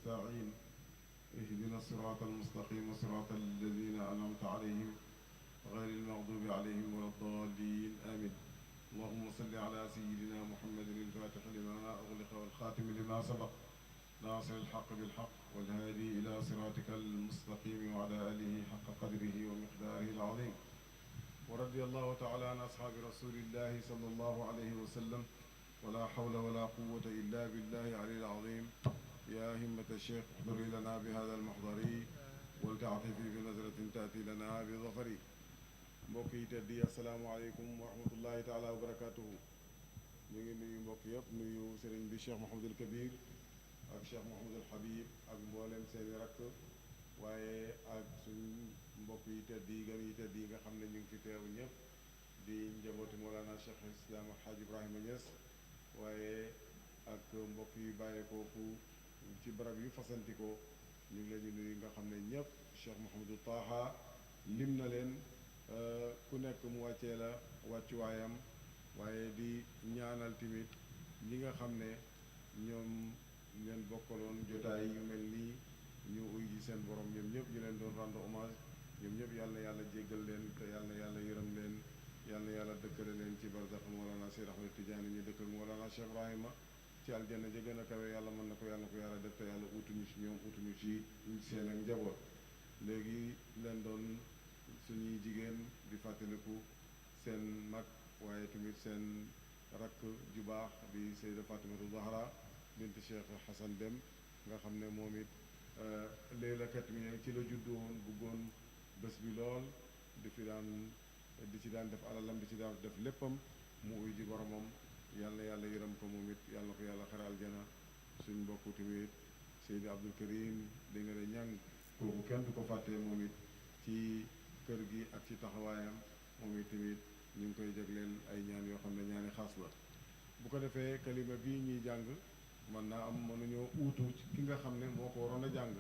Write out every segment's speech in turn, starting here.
نستعين اهدنا الصراط المستقيم صراط الذين أنعمت عليهم غير المغضوب عليهم ولا الضالين آمين. اللهم صل على سيدنا محمد الفاتح لما أغلق والخاتم لما سبق ناصر الحق بالحق والهادي إلى صراطك المستقيم وعلى آله حق قدره ومقداره العظيم. ورضي الله تعالى عن أصحاب رسول الله صلى الله عليه وسلم ولا حول ولا قوة إلا بالله العلي العظيم. يا همة الشيخ احضري لنا بهذا المحضر ولتعطفي بنظرة تأتي لنا بظفر. mbokk yi tedd yi asalaamaaleykum wa rahmatullahi taala wa barakaatuhu. ñu ngi nuyu mbokk yëpp nuyu sëriñ bi Cheikh Mouhamadul Kabir ak Cheikh Mouhamadul Habib ak mboolem seeni rakk waaye ak suñ mbokk yi tedd yi gan yi tedd yi nga xam ne ñu ngi fi teew ñëpp di njabooti Mawlana Cheikh Islam Alhaaj Ibrahima Niass waaye ak mbokk yi bàyyeekoo fu ci barab yu fasantikoo ñu ngi leen di nuyu nga xam ne ñëpp Cheikh Mouhamadou Taha lim na leen ku nekk mu wàccee la wàccuwaayam waaye di ñaanal tamit ñi nga xam ne ñoom leen bokkaloon jotaay yu mel nii ñu uy ji seen borom ñoom ñëpp ñu leen doon rendre hommage ñoom ñëpp yàlla na yàlla jéggal leen te yàlla na yàlla yërëm leen yàlla na yàlla dëkkale leen ci barzax Mawlana Cheikh Ahmed Tidiane ñu dëkk ak Mawlana Cheikh Ibrahima ci aljanna ja gën a kawe yàlla mën na ko yàlla def te yàlla utuñu ci ñoom utuñu ci seen ak njaboot. léegi leen doon suñuy jigéen di fàttaliku seen mag waaye tamit seen rakk ju baax di Seyda Fatimatu Zahra bint Cheikh Hassan Deme nga xam ne moom it leelakat mi ci la juddu woon bëggoon bés bi lool di ci daan def alalam di ci daan def léppam mu uy ji boromam yàlla na yàlla yërëm ko moom it yàlla na ko yàlla xaral jana. suñ mbokku tamit Seydi Abdul Karim di nga ne ñàng kooku kenn du ko fàttee moom it ci kër gi ak ci taxawaayam moom it tamit ñu ngi koy jagleel ay ñaan yoo xam ne ñaani xaas la. bu ko defee kalima bii ñuy jàng mën naa am mënuñoo uutu ci ki nga xam ne moo ko waroon a jàng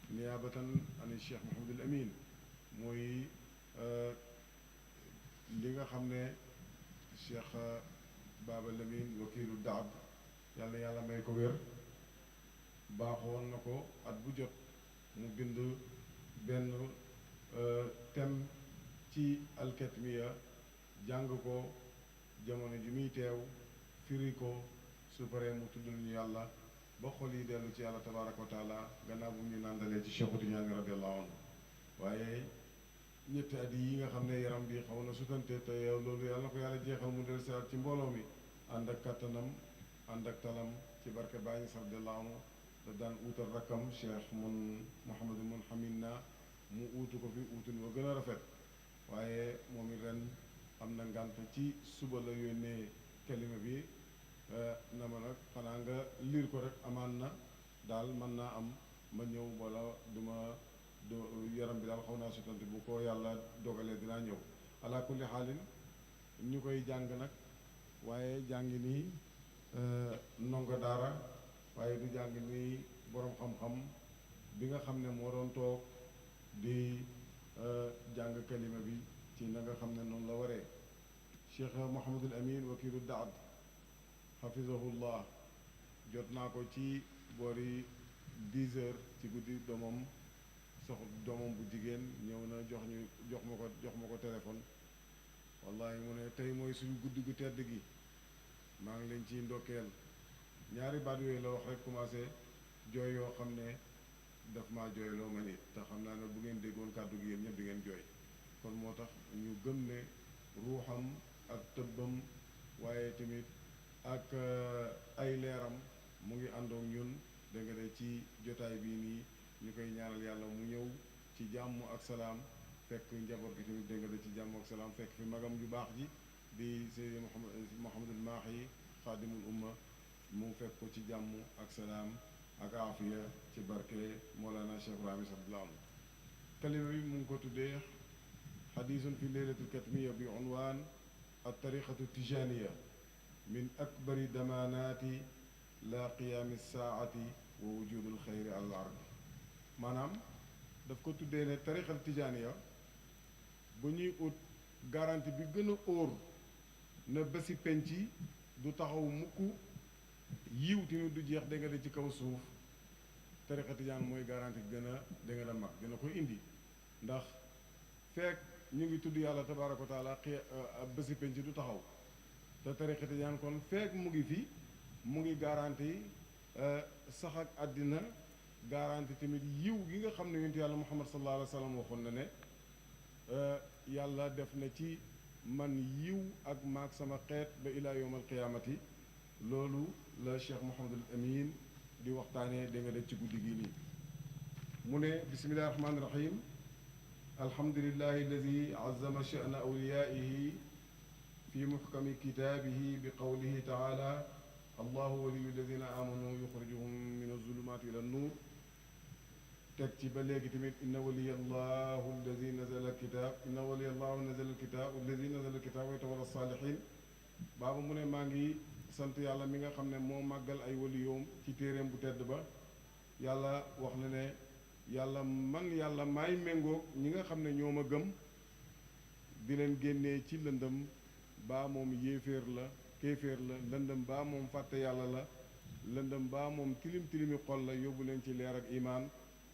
niyaabatan ani Cheikh Mouhamadul Amin mooy li nga xam ne Cheikh Baba Lamine wakiilu daab yàlla yàlla may ko wér baaxoon na ko at bu jot mu bind benn thème ci alkatmiya jàng ko jamono ji muy teew firi ko su paree mu tuddal ñu yàlla ba xol yi dellu ci yàlla tabaraka wa taala gannaaw bu ñu nàndalee ci Cheikh Tidiane radiallahu anhu. waaye ñetti at yi nga xam ne yaram bi xaw na sutante te yow loolu yàlla na ko yàlla jeexal mu del seet ci mbooloo mi ànd ak kattanam ànd ak talam ci barke Baay Ñas radiallahu anhu da daan uutal rakkam Cheikh Mouhamadou mun xamin na mu uutu ko fi uutu ni wa gën a rafet waaye moom it ren am na ngànt ci suba la yónnee kalima bi na ma nag xanaa nga liir ko rek amaan na daal mën naa am ma ñëw wala yaram bi daal xaw naa sutante bu ko yàlla dogalee dinaa ñëw ala kulli xaalin ñu koy jàng nag waaye jàngi nii ndongo daara waaye du jàng nii boroom xam-xam bi nga xam ne moo doon toog di jàng kalima bi ci na nga xam ne noonu la waree. Cheikh Mouhamadul Amin wakiilu daad xafizahullah jot naa ko ci boori 10 heures ci guddi doomam bu jigéen ñëw na jox ma ko téléphone wallahi mu ne tey mooy suñu guddi gu tedd gi maa ngi leen ciy ndokkeel. ñaari baat yooyu la wax rek commencé jooy yoo xam ne daf maa jooyloo ma nit te xam naa ne bu ngeen déggoon kàddu gi yéen ñëpp di ngeen jooy. kon moo tax ñu gëm ne ruuxam ak tëbbam waaye tamit ak ay leeram mu ngi àndoog ñun dégg nga de ci jotaay bii nii ñu koy ñaanal yàlla mu ñëw ci jàmm ak salaam fekk njaboot gi tamit dégg nga de ci jàmm ak salaam fekk fi magam ju baax ji di Seydi Mouhamadul Maahi xaadimul umma mu fekk ko ci jàmm ak salaam ak aafiya ci barke Mawlana Cheikh Ibrahima radiyallahu anhu. kalima bi mu ngi ko tuddee xadiisun fi leylatul katmiya bi unwaan at-tariqatu tijaniya min akbari damaanaati la qiyaami saati wa wujudul xayri al ardi. maanaam daf ko tuddee ne tariqal tijaniya bu ñuy ut garantie bi gën a óor na bési penc du taxaw mukk yiw tamit du jeex dégg nga de ci kaw suuf tariqa tijaan mooy garanti gën a da nga mag dina ko indi ndax fekk ñu ngi tudd yàlla tabaaraka wa taala bési penc du taxaw te tariqa tijaan kon fekk mu ngi fi mu ngi garanti sax ak àddina garanti tamit yiw gi nga xam ne yonent yàlla muhammad sallallahu alayhi wa sallam waxoon na ne yàlla def na ci man yiw ak maag sama xeet ba ilaa yawm alqiyaamati loolu la cheikh Mouhamadul Amin di waxtaanee da nga def ci guddi gi nii mu ne bismillahi rahmaani rahim alhamdulillahi alladi azama sha'na awliyaihi fi muhkami kitaabihi bi qawlihi taala allahu waliyu alladina amanu yuxrijuhum min azulumaati ila nuur teg ci ba léegi tamit inna waliya allahu alladi nazala alkitab inna waliya allahu nazala alkitab alladi nazala alkitab wa yatawalla saalihin baaba mu ne maa ngi sant yàlla mi nga xam ne moo màggal ay waliyoom ci téeréem bu tedd ba yàlla wax na ne yàlla man yàlla maay méngoog ñi nga xam ne ñoo ma gëm di leen génnee ci lëndëm baa moom yéeféer la kéeféer la lëndëm baa moom fàtte yàlla la lëndëm baa moom tilimi xol la yóbbu leen ci leer ak imaan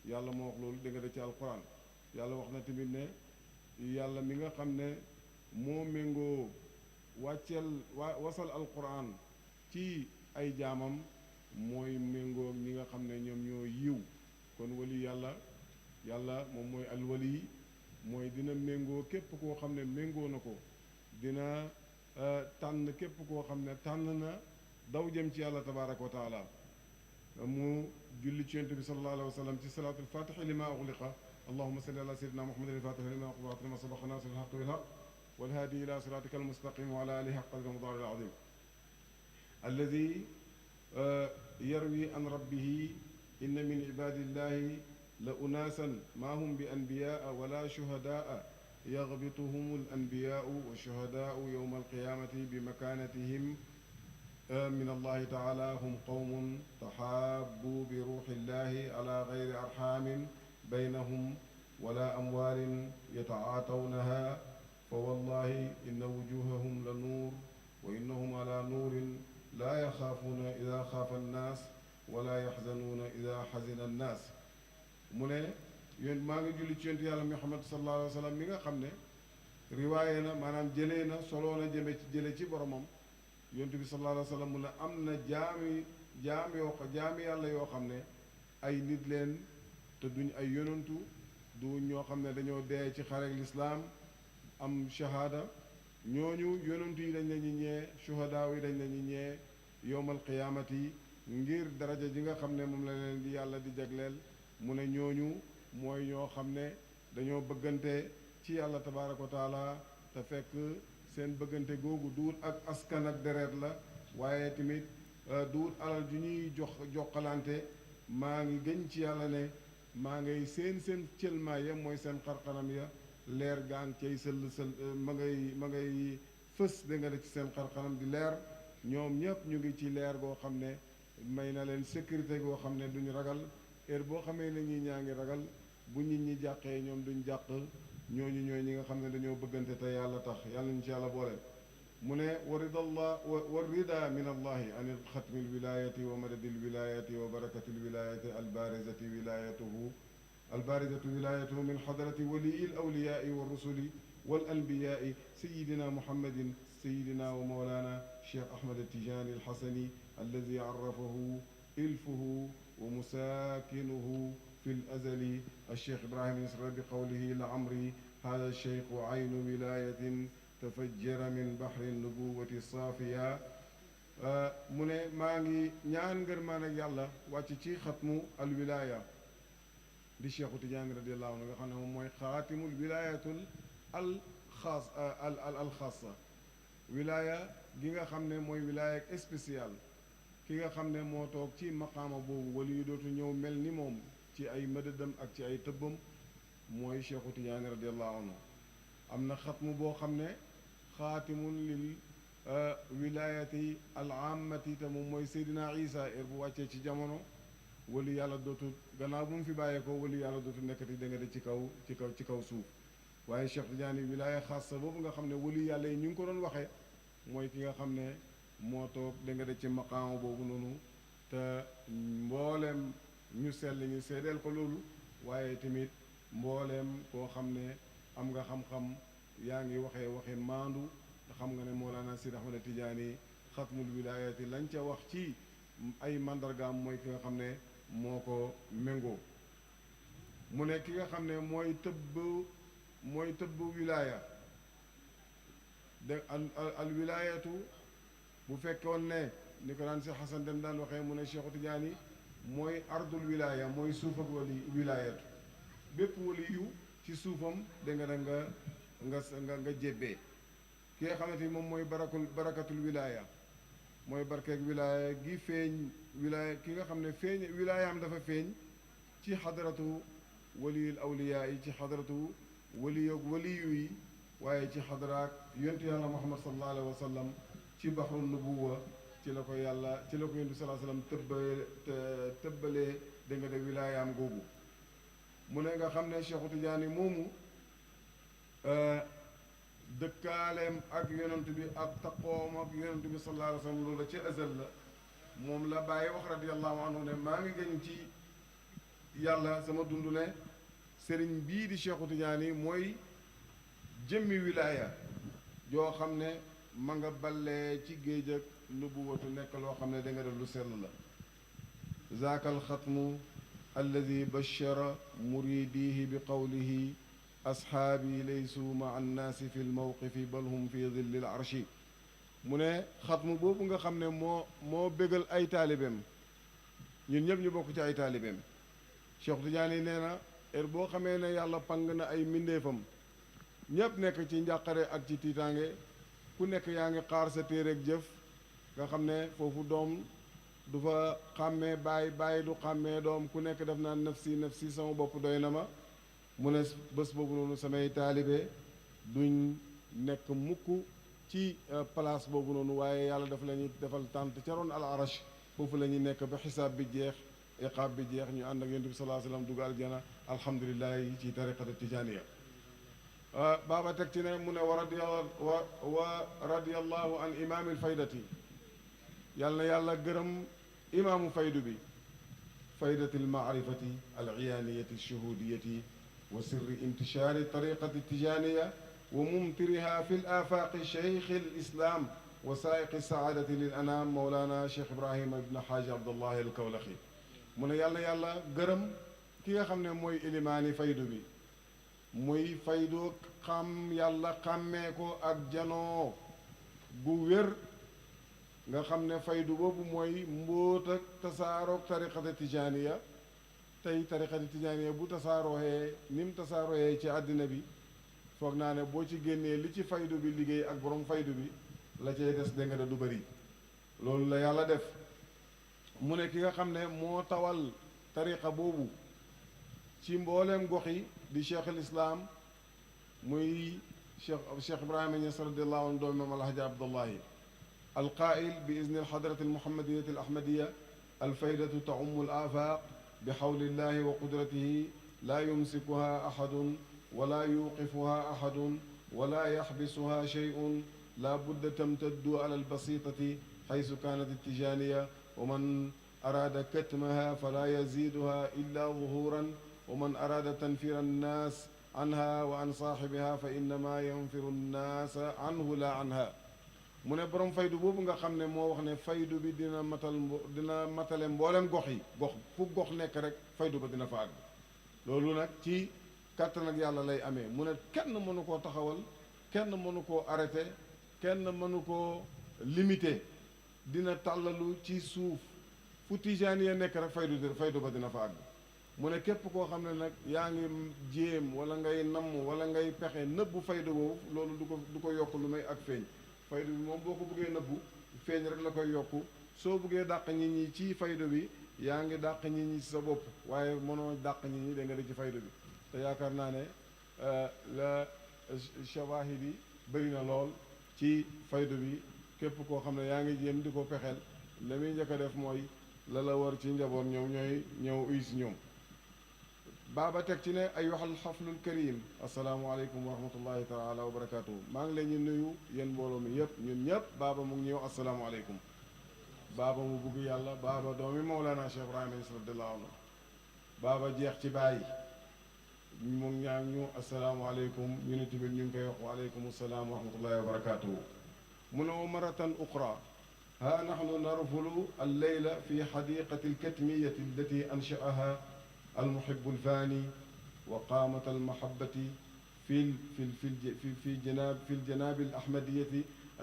yàlla moo wax loolu dégg nga da ci alquran yàlla wax na tamit ne yàlla mi nga xam ne moo méngoo wasal alquran ci ay jaamam mooy méngoo ñi nga xam ne ñoom ñoo yiw kon wali yàlla moom mooy alwali mooy dina méngoo képp koo xam ne méngoo na ko dina tànn képp koo xam ne tànn na daw jëm ci yàlla tabaraka wa taala mu julli ci yonent bi sallallahu alayhi wa sallam ci salaatul fatixi lima uxliqa allahuma salli ala sayyidina muhammadin alfatixi lima uxliqa lima sabaqa nasir alxaq bilxaq walhaadi ila siratika almustaqim wa ala alihi xaq qadri mudaari alazim alladi yarwi an rabbihi inna min ibadillahi la unaasan ma hum bi anbiyaa wala shuhadaa yagbituhum alanbiyaau wa shuhadaau yowma alqiyamati bi makanatihim min allahi taala hum qawmun taxaabu bi ruuxi illahi ala gayri arxaamin baynahum wala amwaalin yatacaatawnaha fa wallahi inna wujuhahum la nuur wa innahum ala nuurin laa yaxaafuuna ida xaafa annaas wala yaxzanuuna ida xazina annaas mu ne yéen maa ngi julli ci yonent yàlla Muhammad sallallahu alayhi wa sallam mi nga xam ne riwaaye na maanaam jëlee na soloo na jële ci boromam yonent bi sallallahu alayhi wa sallam mu ne am na jaami yàlla yoo xam ne ay nit leen te duñ ay yonantu du ñoo xam ne dañoo dee ci xarek lislaam am shahada ñooñu yonantu yi dañ la ñu ñee shuhadaa yi dañ la ñu ñee yowmal qiyaamati ngir daraja ji nga xam ne moom la leen di yàlla di jagleel mu ne ñooñu mooy ñoo xam ne dañoo bëggante ci yàlla tabaaraka wa taala te fekk seen bëggante googu duut ak askan ak deret la waaye tamit duut alal ju ñuy joxalante maa ngi gën ci yàlla ne maa ngay seen cëlmaa ya mooy seen xarxanam ya leer gaa ngi cay sël ma ngay fës da nga de ci seen xarxanam di leer ñoom ñëpp ñu ngi ci leer goo xam ne may na leen sécurité goo xam ne duñu ragal heure boo xamee ne ñi ñaa ngi ragal bu nit ñi jàqee ñoom duñ jàq ñooñu ñooy ñi nga xam ne dañoo bëggante te yàlla tax yàlla ñu ci yàlla boole mu ne wa rida min allahi an xatmi alwilayati wa madadi alwilayati wa barakati alwilayati albarizatu wilayatuhu min xadrati walii alawliyai wa rusuli walanbiyai sayidina muhammadin sayidina wa mawlana cheikh ahmad altijani alxasani alladi arafahu ilfuhu wa musaakinuhu في الأزل الشيخ إبراهيم يسر بقوله لعمري هذا الشيخ عين ولاية تفجر من بحر النبوة الصافية mu ne maa ngi ñaan ngërmaan ak yàlla wàcc ci xatmu alwilaaya di Cheikhu Tijaani radiyallahu anhu nga xam ne moom mooy xaatimul wilaayatul alxaasa wilaaya gi nga xam ne mooy wilaaya ak spécial ki nga xam ne moo toog ci maqaama boobu wali yu dootu ñëw mel ni moom ci ay mëdëdam ak ci ay tëbbam mooy Cheikhu Tijaani radiallahu anhu am na xatmu boo xam ne xaatimun lil wilayati al aamati te moom mooy Seydina Isa bu wàccee ci jamono wali yàlla dootu gannaaw bu mu fi bàyyeekoo wali yàlla dootu nekkati da nga de ci kaw suuf waaye Cheikh Tijaani wilaya xaasa boobu nga xam ne wali yàlla yi ñu ngi ko doon waxee mooy ki nga xam ne moo toog da nga de ci maqaama boobu noonu te mboolem ñu sell ñu seedeel ko loolu waaye tamit mbooleem koo xam ne am nga xam-xam yaa ngi waxee maandu te xam nga ne Mawlana Sidi Ahmad Tijaani xatmul wilaayati lañ ca wax ci ay mandargaam mooy ki nga xam ne moo ko méngoo mu ne ki nga xam ne mooy tëbb wilaaya de al wilaayatu bu fekkoon ne ni ko daan si Xasan dem daan waxee mu ne Cheikhu Tijaani mooy ardul wilaaya mooy suuf ak wilaayatu bépp wali yu ci suufam da nga jébbee ki nga xamante ni moom mooy barakatul wilaaya mooy barkeeg wilaaya gi feeñ wilaaya ki nga xam ne wilaayaam dafa feeñ ci xadaratu waliyul awliyaa yi ci xadaratu waliyu yi waaye ci xadaraak yontu yàlla Muhammad sallallahu alayhi wa sallam ci baxru nubuwa ci la ko yontu sallallahu alayhi wa sallam tëbbalee da nga de wilaayaam googu mu ne nga xam ne Cheikhu Tijaani moomu dëkkaaleem ak yonent bi ak taqoom ak yonent bi sallallahu alayhi wa sallam loolu ci azal la moom la bàyyi wax radiyallahu anhu ne maa ngi gën ci yàlla sama dund ne sëriñ bii di Cheikhu Tijaani mooy jëmmi wilaaya joo xam ne ma nga ballee ci géej ak nubuwatu nekk loo xam ne da nga def lu sell la zaaka alxatmu alladi bashara muridihi bi qawlihi asxaabi laysu ma annaasi fi lmawqifi bal hum fi dilli l arshi mu ne xatmu boobu nga xam ne moo bégal ay taalibeem ñun ñëpp ñu bokk ci ay taalibeem Cheikh Tidiane nee na heure boo xamee ne yàlla pang na ay mbindeefam ñëpp nekk ci njàqare ak ci tiitaange ku nekk yaa ngi xaar sa téereeg jëf nga xam ne foofu doom du fa xàmmee bàyyi du xàmmee doom ku nekk def naa nafsi sama bopp doy na ma mu ne bés boobu noonu samay taalibe duñ nekk mukk ci place boobu noonu waaye yàlla dafa la ñuy defal tànt ca roon al arash foofu la ñuy nekk ba xisaab bi jeex iqaab bi jeex ñu ànd ak yonent bi sallallahu alayhi wasallam dugg aljana alhamdulilah ci tariqata tijaniya baaba teg ci ne mu ne wa radiyallahu an imaamil faydati yàlla na yàlla gërëm imaamu faydu bi faydati almaarifati aliyaaniyati alshuhudiyati wa sirri intishaari tariqati tijaniya wa mumtiriha fi l-aafaaqi cheikh al-islaam wa saa'iqi saadati lil anaam mawlaana Cheikh Ibrahima ibn Xaaji Abdullahi al-Kawlaxi mu ne yàlla gërëm ki nga xam ne mooy ilimaani faydu bi muy faydu xam yàlla xàmmee ko ak janoo gu wér nga xam ne faydu boobu mooy mbóot ak tasaaroog tariqati tijaaniya tey tariqati tijaaniya bu tasaarooxee ni mu tasaarooxee ci àddina bi foog naa ne boo ci génnee li ci faydu bi liggéey ak borom faydu bi la cay des dégg nga du bëri loolu la yàlla def mu ne ki nga xam ne moo tawal tariqa boobu ci mbooleem gox yi di cheikh al islaam muy cheikh Ibrahima Niass radiallahu anhu doomu Maam Alhaji Abdullahi alqaa'il bi izni alxadrati almuhammadiyati alahmadiya alfaydatu ta'ummu al-aafaaq bi xawlillahi wa qudratihi laa yumsikuha ahadun wala yuqifuha ahadun wala yaxbisuha shay'un laa budda tamtaddu ala albasitati xaysu kaanat altijaniya wa man araada katmaha fala yaziduha illa zuhuran wa man araada tanfira annaas anha wa an saaxibiha fa innama yanfiru annaasa anhu la anha mu ne borom faydu boobu nga xam ne moo wax ne faydu bi dina matale mboolem gox yi fu gox nekk rek faydu ba dina fa àgg loolu nag ci kàttan ak yàlla lay amee mu ne kenn mënu koo taxawal kenn mënu koo arrêté kenn mënu koo limité dina tàllalu ci suuf fu tijaaniya nekk rek faydu ba dina fa àgg mu ne képp koo xam ne nag yaa ngi jéem wala ngay namm wala ngay pexe nëbbu faydu boobu loolu du ko yokk lu may ak feeñ faydu bi moom boo ko bëggee nëbbu feeñ rek la koy yokku soo bëggee dàq nit ñi ci faydu bi yaa ngi dàq nit ñi ci sa bopp waaye mënoo dàq nit ñi da nga di ci faydu bi te yaakaar naa ne la shawahid yi bëri na lool ci faydu bi képp koo xam ne yaa ngi jéem di ko pexeel la muy njëkk a def mooy la war ci njaboot ñoom ñooy ñëw uy si ñoom baaba teg ci ne ayyuhal xaflul karim asalaamualeykum wa rahmatullahi taala wa barakatuhu maa ngi leen ñu nuyu yéen mbooloo mi yëpp ñun ñëpp baaba mu ngi ñëw asalaamualeykum baaba mu bugg yàlla baaba doomi Mawlana Cheikh Ibrahima radiyallahu anhu baaba jeex ci bàyyi moom ñaa ñu asalaamaaleykum ñu ne tamit ñu ngi koy wax waaleykum salaam wa rahmatullahi wa barakatuhu mu ne wa maratan uxra ها نحن نرفل الليلة في حديقة الكتمية التي أنشأها المحب الفاني وقامة المحبة في الجناب الأحمدية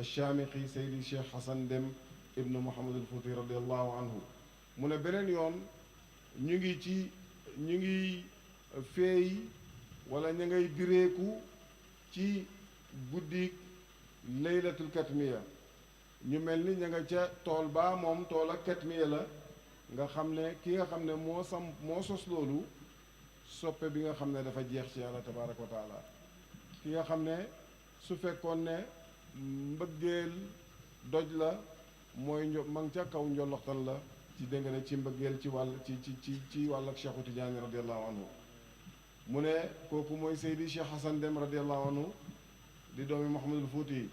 الشامخي سيدي الشيخ حسن دم ابن محمد الفوتي رضي الله عنه من بنين يوم نيجي فاي ولا نيجي بريكو تي غودي ليلة الكتمية ñu mel ni ña nga ca tool ba moom tool ak katmiya la nga xam ne ki nga xam ne moo sos loolu soppe bi nga xam ne dafa jeex ci yàlla tabaaraka wa taala ki nga xam ne su fekkoon ne mbëggeel doj la mooy ma ngi ca kaw njolloxtan la ci dégg nga ne ci mbëggeel ci wàll ci wàll ak Cheikhu Tidiane radiallahu anhu mu ne kooku mooy Seydi Cheikh Hassan Deme radiallahu anhu di doomi Mouhamadul Fouti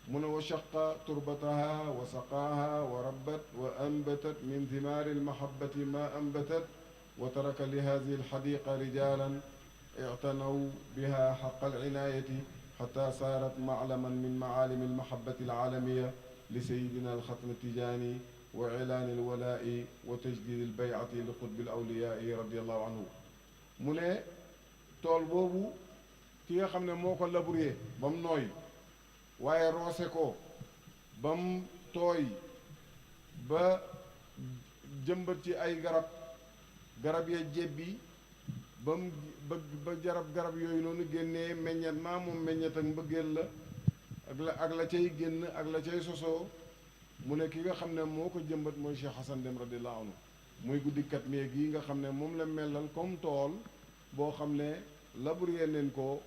من وشق تربتها وسقاها وربت وأنبتت من ثمار المحبة ما أنبتت وترك لهذه الحديقة رجالا اعتنوا بها حق العناية حتى صارت معلما من معالم المحبة العالمية لسيدنا الختم التجاني وإعلان الولاء وتجديد البيعة لقطب الأولياء رضي الله عنه من تول بوبو كي خامن موكو لابوريه بام نوي waaye roose ko ba mu tooy ba jëmbat ci ay garab ya jebbi ba mu ba garab yooyu noonu génnee meññet maa moom meññet ak mbëggeel la ak la cay génn ak la cay sosoo mu ne ki nga xam ne moo ko jëmbat mooy Cheikh Hassan Deme radiyallahu anhu muy guddi katmiya gi nga xam ne moom la melal comme tool boo xam ne labouré neen ko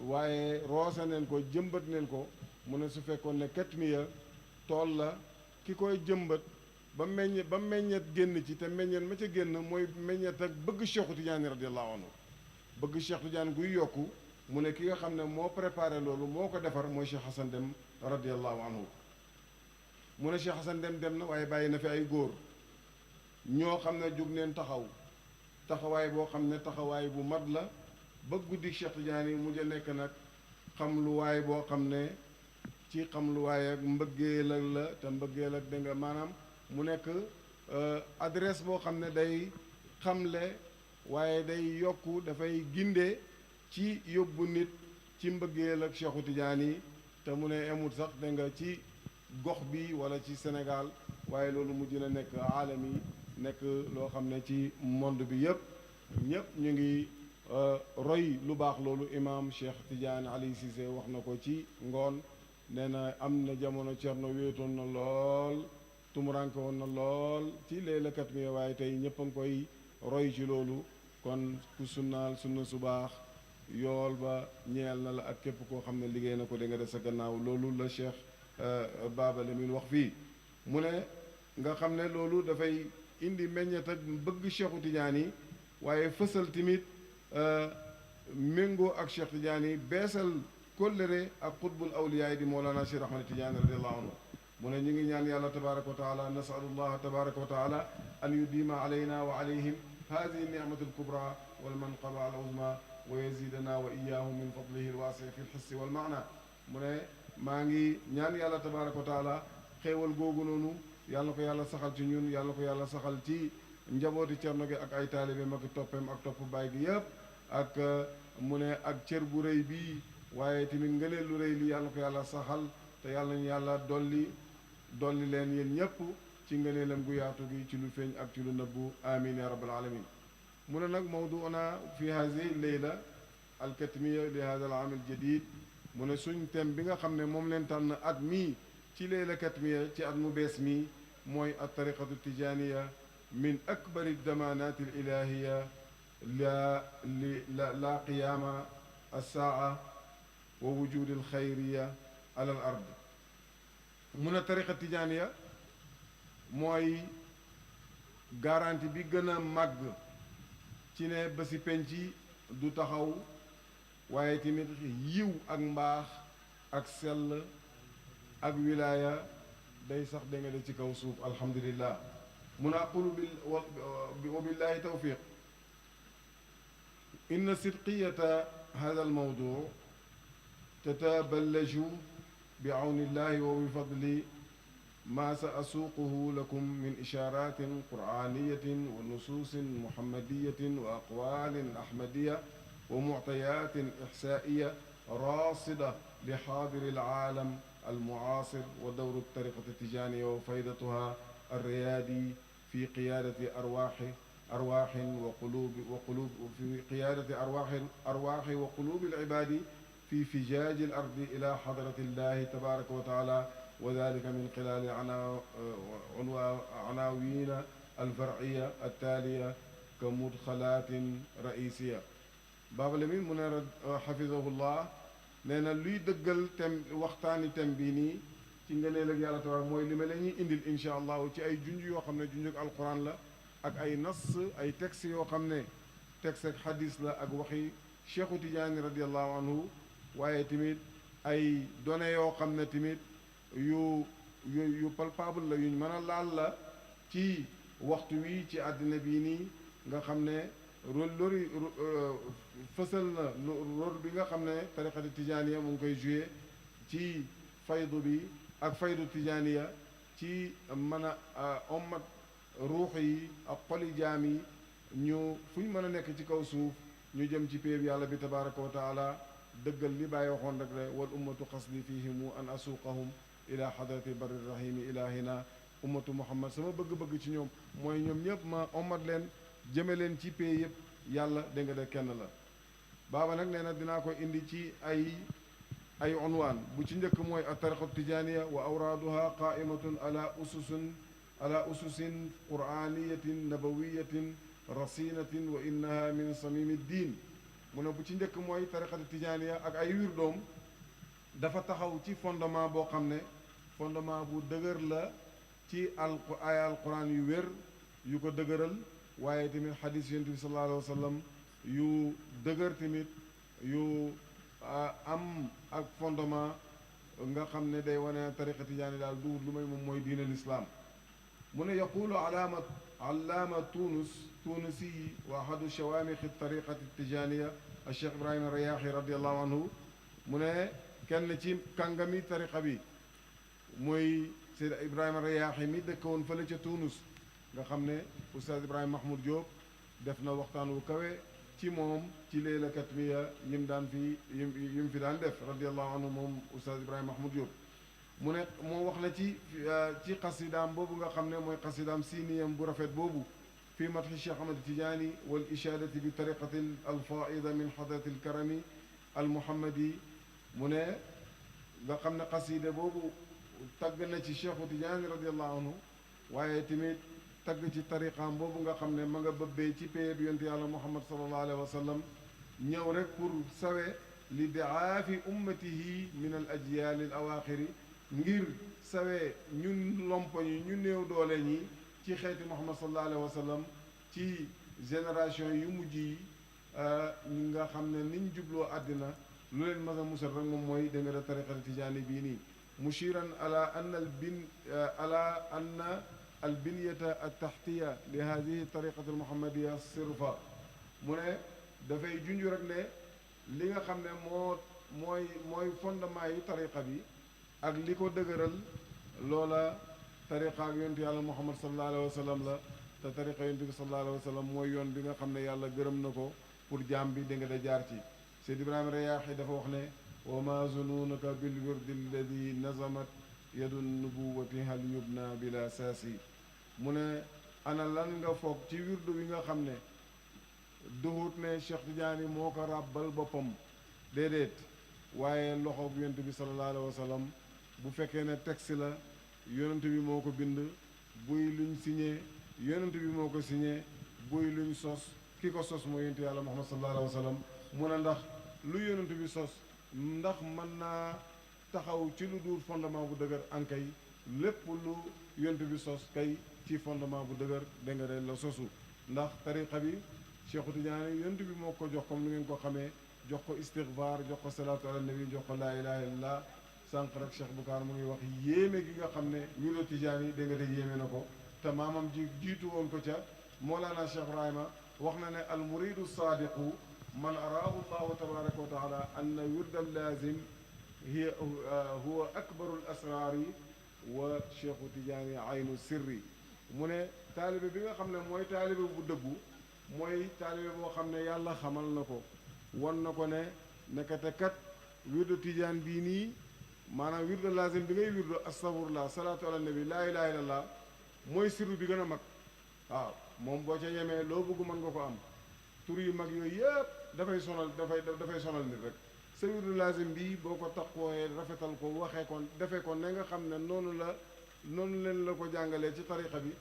waaye roose neen ko jëmbat neen ko mu ne su fekkoon ne katmiya tool la ki koy jëmbat ba meññet génn ci te meññet ma ca génn mooy meññet ak bëgg Cheikhu Tidiane radiallahu anhu bëgg Cheikh Tidiane guy yokku mu ne ki nga xam ne moo préparé loolu moo ko defar mooy Cheikh Hassan Deme radiallahu anhu mu ne Cheikh Hassan Deme dem na waaye bàyyi na fi ay góor ñoo xam ne jug neen taxawaay boo xam ne taxawaay bu mat la ba guddi Cheikh Tidiane yi mujj a nekk nag xam lu waay boo xam ne ci xam lu waay ak mbëggeel ak la te mbëggeel ak dégg nga maanaam mu nekk adresse boo xam ne day xamle waaye day yokku dafay ginde ci yóbbu nit ci mbëggeel ak Cheikhu Tidiane yi te mu ne amul sax dégg nga ci gox bi wala ci Sénégal waaye loolu mujj na nekk aalam yi nekk loo xam ne ci monde bi yëpp ñëpp ñu ngi roy lu baax loolu imam Cheikh Tidiane Ali Cissé wax na ko ci ngoon nee na am na jamono Cerno wéetoon na lool tumuranke woon na lool ci Layla Katmiya waaye tey ñëpp a ngi koy roy ci loolu kon ku sunnaal sunna su baax yool ba ñeel na la ak képp koo xam ne liggéey na ko da nga def sa gannaaw loolu la Cheikh Baba Lamine wax fii mu ne nga xam ne loolu dafay indi meññet ak bëgg Cheikhu Tidiane yi waaye fësal tamit méngoo ak Cheikh Tidiane yi beesal kóllëre ak xutbul awliyaay di Mawlana Cheikh Ahmad Tidiane radiallahu anhu mu ne ñu ngi ñaan yàlla tabaraka wa taala nasalullah tabaraka wa taala an yudima alayna wa alayhim hadihi nicmatu alkubra walmanqaba aluzma wa yazidana wa iyahum min fadlihi alwaasi fi lxissi walmaana mu ne maa ngi ñaan yàlla tabaraka wa taala xéewal googu noonu yàlla na ko yàlla saxal ci ñun yàlla na ko yàlla saxal ci njabooti Cerno gi ak ay taalibeem ak toppeem ak topp baay gi yëpp ak mu ne ak cër bu rëy bii waaye tamit ngëneel lu rëy li yàlla na ko yàlla saxal te yàlla nañu yàlla dolli leen yéen ñëpp ci ngëneelam gu yaatu gi ci lu feeñ ak ci lu nëbbu amin ya rabbal alamin mu ne nag mawduuna fi hadihi leyla alkatmiya li hada al aam al jadid mu ne suñ thème bi nga xam ne moom leen tànn at mii ci Layla Katmiya ci at mu bees mii mooy at tariqatu tijaniya min akbari damanati al ilahiya la qiyaama alsaa wa wujudi alxayriya ala al ard mun a tariqa tijaniya mooy garanti bi gën a màgg ci ne ba si penc du taxaw waaye tamit yiw ak mbaax ak sell ak wilaaya day sax da nga de ci kaw suuf alhamdulillah mun a aqulu wa billahi tawfiq إن صدقية هذا الموضوع تتبلج بعون الله وبفضل ما سأسوقه لكم من إشارات قرآنية ونصوص محمدية وأقوال أحمدية ومعطيات إحسائية راصدة لحاضر العالم المعاصر ودور الطريقة التجانية وفائدتها الريادي في قيادة أرواح وقلوب في قيادة أرواح وقلوب العباد في فجاج الأرض إلى حضرة الله تبارك وتعالى، وذلك من خلال عناوين الفرعية التالية كمدخلات رئيسية. Baaba Lamin mu ne xafidahullah nee na luy dëggal waxtaani tem bii nii ci ngëneel ak yàlla tabaaraka mooy li ma la ñuy indil incha allahu ci ay junj yoo xam ne junj ak alquran la ak ay nas ay texte yoo xam ne texte ak xadis la ak waxi Cheikhu Tijaani radiallahu anhu, waaye tamit ay données yoo xam ne tamit yu palpable la yuñ mën a laal la ci waxtu wi ci àddina bii nii nga xam ne rôle fësal na rôle bi nga xam ne tariqati tijaaniya mu ngi koy joué ci faydu bi ak faydu tijaaniya ci mën a ommat ruux yi ak xoli jaam yi ñu fu ñu mën a nekk ci kaw suuf ñu jëm ci péeb yàlla bi tabaraka wa taala dëggal li bàyyi waxoon rek le wal ummatu qasdi fihimu an asuqahum ila hadrati barri rahimi ilahina ummatu muhammad sama bëgg-bëgg ci ñoom mooy ñoom ñëpp ma ommat leen jëme leen ci pay yëpp yàlla dégg nga de kenn la. baaba nag nee na dinaa ko indi ci ay unwaan bu ci njëkk mooy at-tariqatu tijaaniya wa awraaduha qaa'imatun ala ususin qur'aaniyatin nabawiyatin rasinatin wa innaha min samimi diin. mu ne bu ci njëkk mooy tariqatu tijaaniya ak ay wirdoom dafa taxaw ci fondement boo xam ne fondement bu dëgër la ci ay alquran yu wér yu ko dëgëral, waaye tamit xadis yonent bi sallallahu alayhi wa sallam yu dëgër tamit yu am ak fondement nga xam ne day wane tariqa tijaani daal du lu may moom mooy diine lislaam. mu ne yaqulu allaama tunisi wa ahadu shawaamixi tariqati tijaaniya Cheikh Ibrahima Rayaaxi radiallahu anhu mu ne kenn ci kàngami tariqa bi mooy Seyd Ibrahima Rayaaxi mi dëkkoon fële ca Tunis nga xam ne Oustaz Ibrahima Mahmoud Diop def na waxtaan wu kawe ci moom ci leela katmiya yim fi daan def radiallahu anhu moom Oustaz Ibrahima Mahmoud Diop. mu ne moo wax na ci xasidaam boobu nga xam ne mooy xasidaam siiniyam bu rafet boobu fi madhi Cheikh Ahmad Tijaani wal ishaadati bi tariqati alfaida min hadrati alkarami almuhammadi. mu ne nga xam ne xasida boobu tagg na ci Cheikhu Tijaani radiallahu anhu, waaye tamit tagg ci tariqaam boobu nga xam ne ma nga bëbbee ci péye bi yonte yàlla Muhammad sallallahu alayhi wa sallam ñëw rek pour sawe li diaafi ummatihi min al ajyaal al awaaxiri ngir sawe ñun lompoñ yi ñu néew doole ñi ci xeeti Muhammad sallallahu alayhi wa sallam ci génération yu mujj yi ñi nga xam ne niñ jubloo àddina lu leen mas a musal rek moom mooy da nga da tariqati tijaani bii nii mushiran ala anna albinyata altaxtiya li hadihi tariqati almuhammadiya sirfa. mu ne dafay junj rek ne li nga xam ne mooy fondement yu tariqa bi ak li ko dëgëral loola tariqa ak yontu yàlla muhammad sallallahu alayhi wa sallam la, te tariqa yontu bi sallallahu alayhi wa sallam mooy yoon bi nga xam ne yàlla gërëm na ko pour jaam bi da nga da jaar ci. Seyd Ibrahima Rayaaxi dafa wax ne wa ma zunuunaka bil wirdi alladi nazamat yadu nubuwati hal yubna bila saasi. mu ne ana lan nga foog ci wirdu wi nga xam ne duhut ne Cheikh Tidiane moo ko ràbbal boppam, déedéet, waaye loxo bu yonent bi sallallahu alayhi wa sallam bu fekkee ne texte la yonent bi moo ko bind, buy luñ signé yonent bi moo ko signé, buy luñ sos ki ko sos mooy yonent yàlla Muhammad sallallahu alayhi wa sallam. mu ne ndax lu yonent bi sos ndax mën naa taxaw ci lu dul fondement bu dëgër ankay lépp lu yonent bi sos kay ci fondement bu dëgër da nga de la sosu. ndax tariqa bi Cheikhu Tidiane yonent bi moo ko jox comme ni ngeen ko xamee, jox ko istigfaar, jox ko salaatu ala nabi, jox ko laa ilaha illallah. sànq rek Cheikh Bukaar mu ngi wax yéeme gi nga xam ne wirdu Tidiane yi da nga de yéeme na ko, te maamam jiitu woon ko ca Mawlana Cheikh Ibrahima wax na ne al muridu saadiqu man araahu llahu tabaraka wa taala anna wirda allazim hiya huwa akbaru l asraari wa cheikhu tijaani aynu sirri mu ne taalibe bi nga xam ne mooy taalibe bu dëggu mooy taalibe boo xam ne yàlla xamal na ko won na ko ne nekkate kat wirdu tijaan bii nii maanaam wirdu lazim bi ngay wirdu astafurlah salaatu ala nabi laa ilaha illallah mooy sirru bi gën a mag waaw moom boo ca yemee loo bëgg mën nga ko am tur yu mag yooyu yëpp dafay sonal nit rek sa wirdu lazim bi boo ko taqooyee rafetal ko waxee ko defee ko ne nga xam ne noonu leen la ko jàngalee ci tariqa bi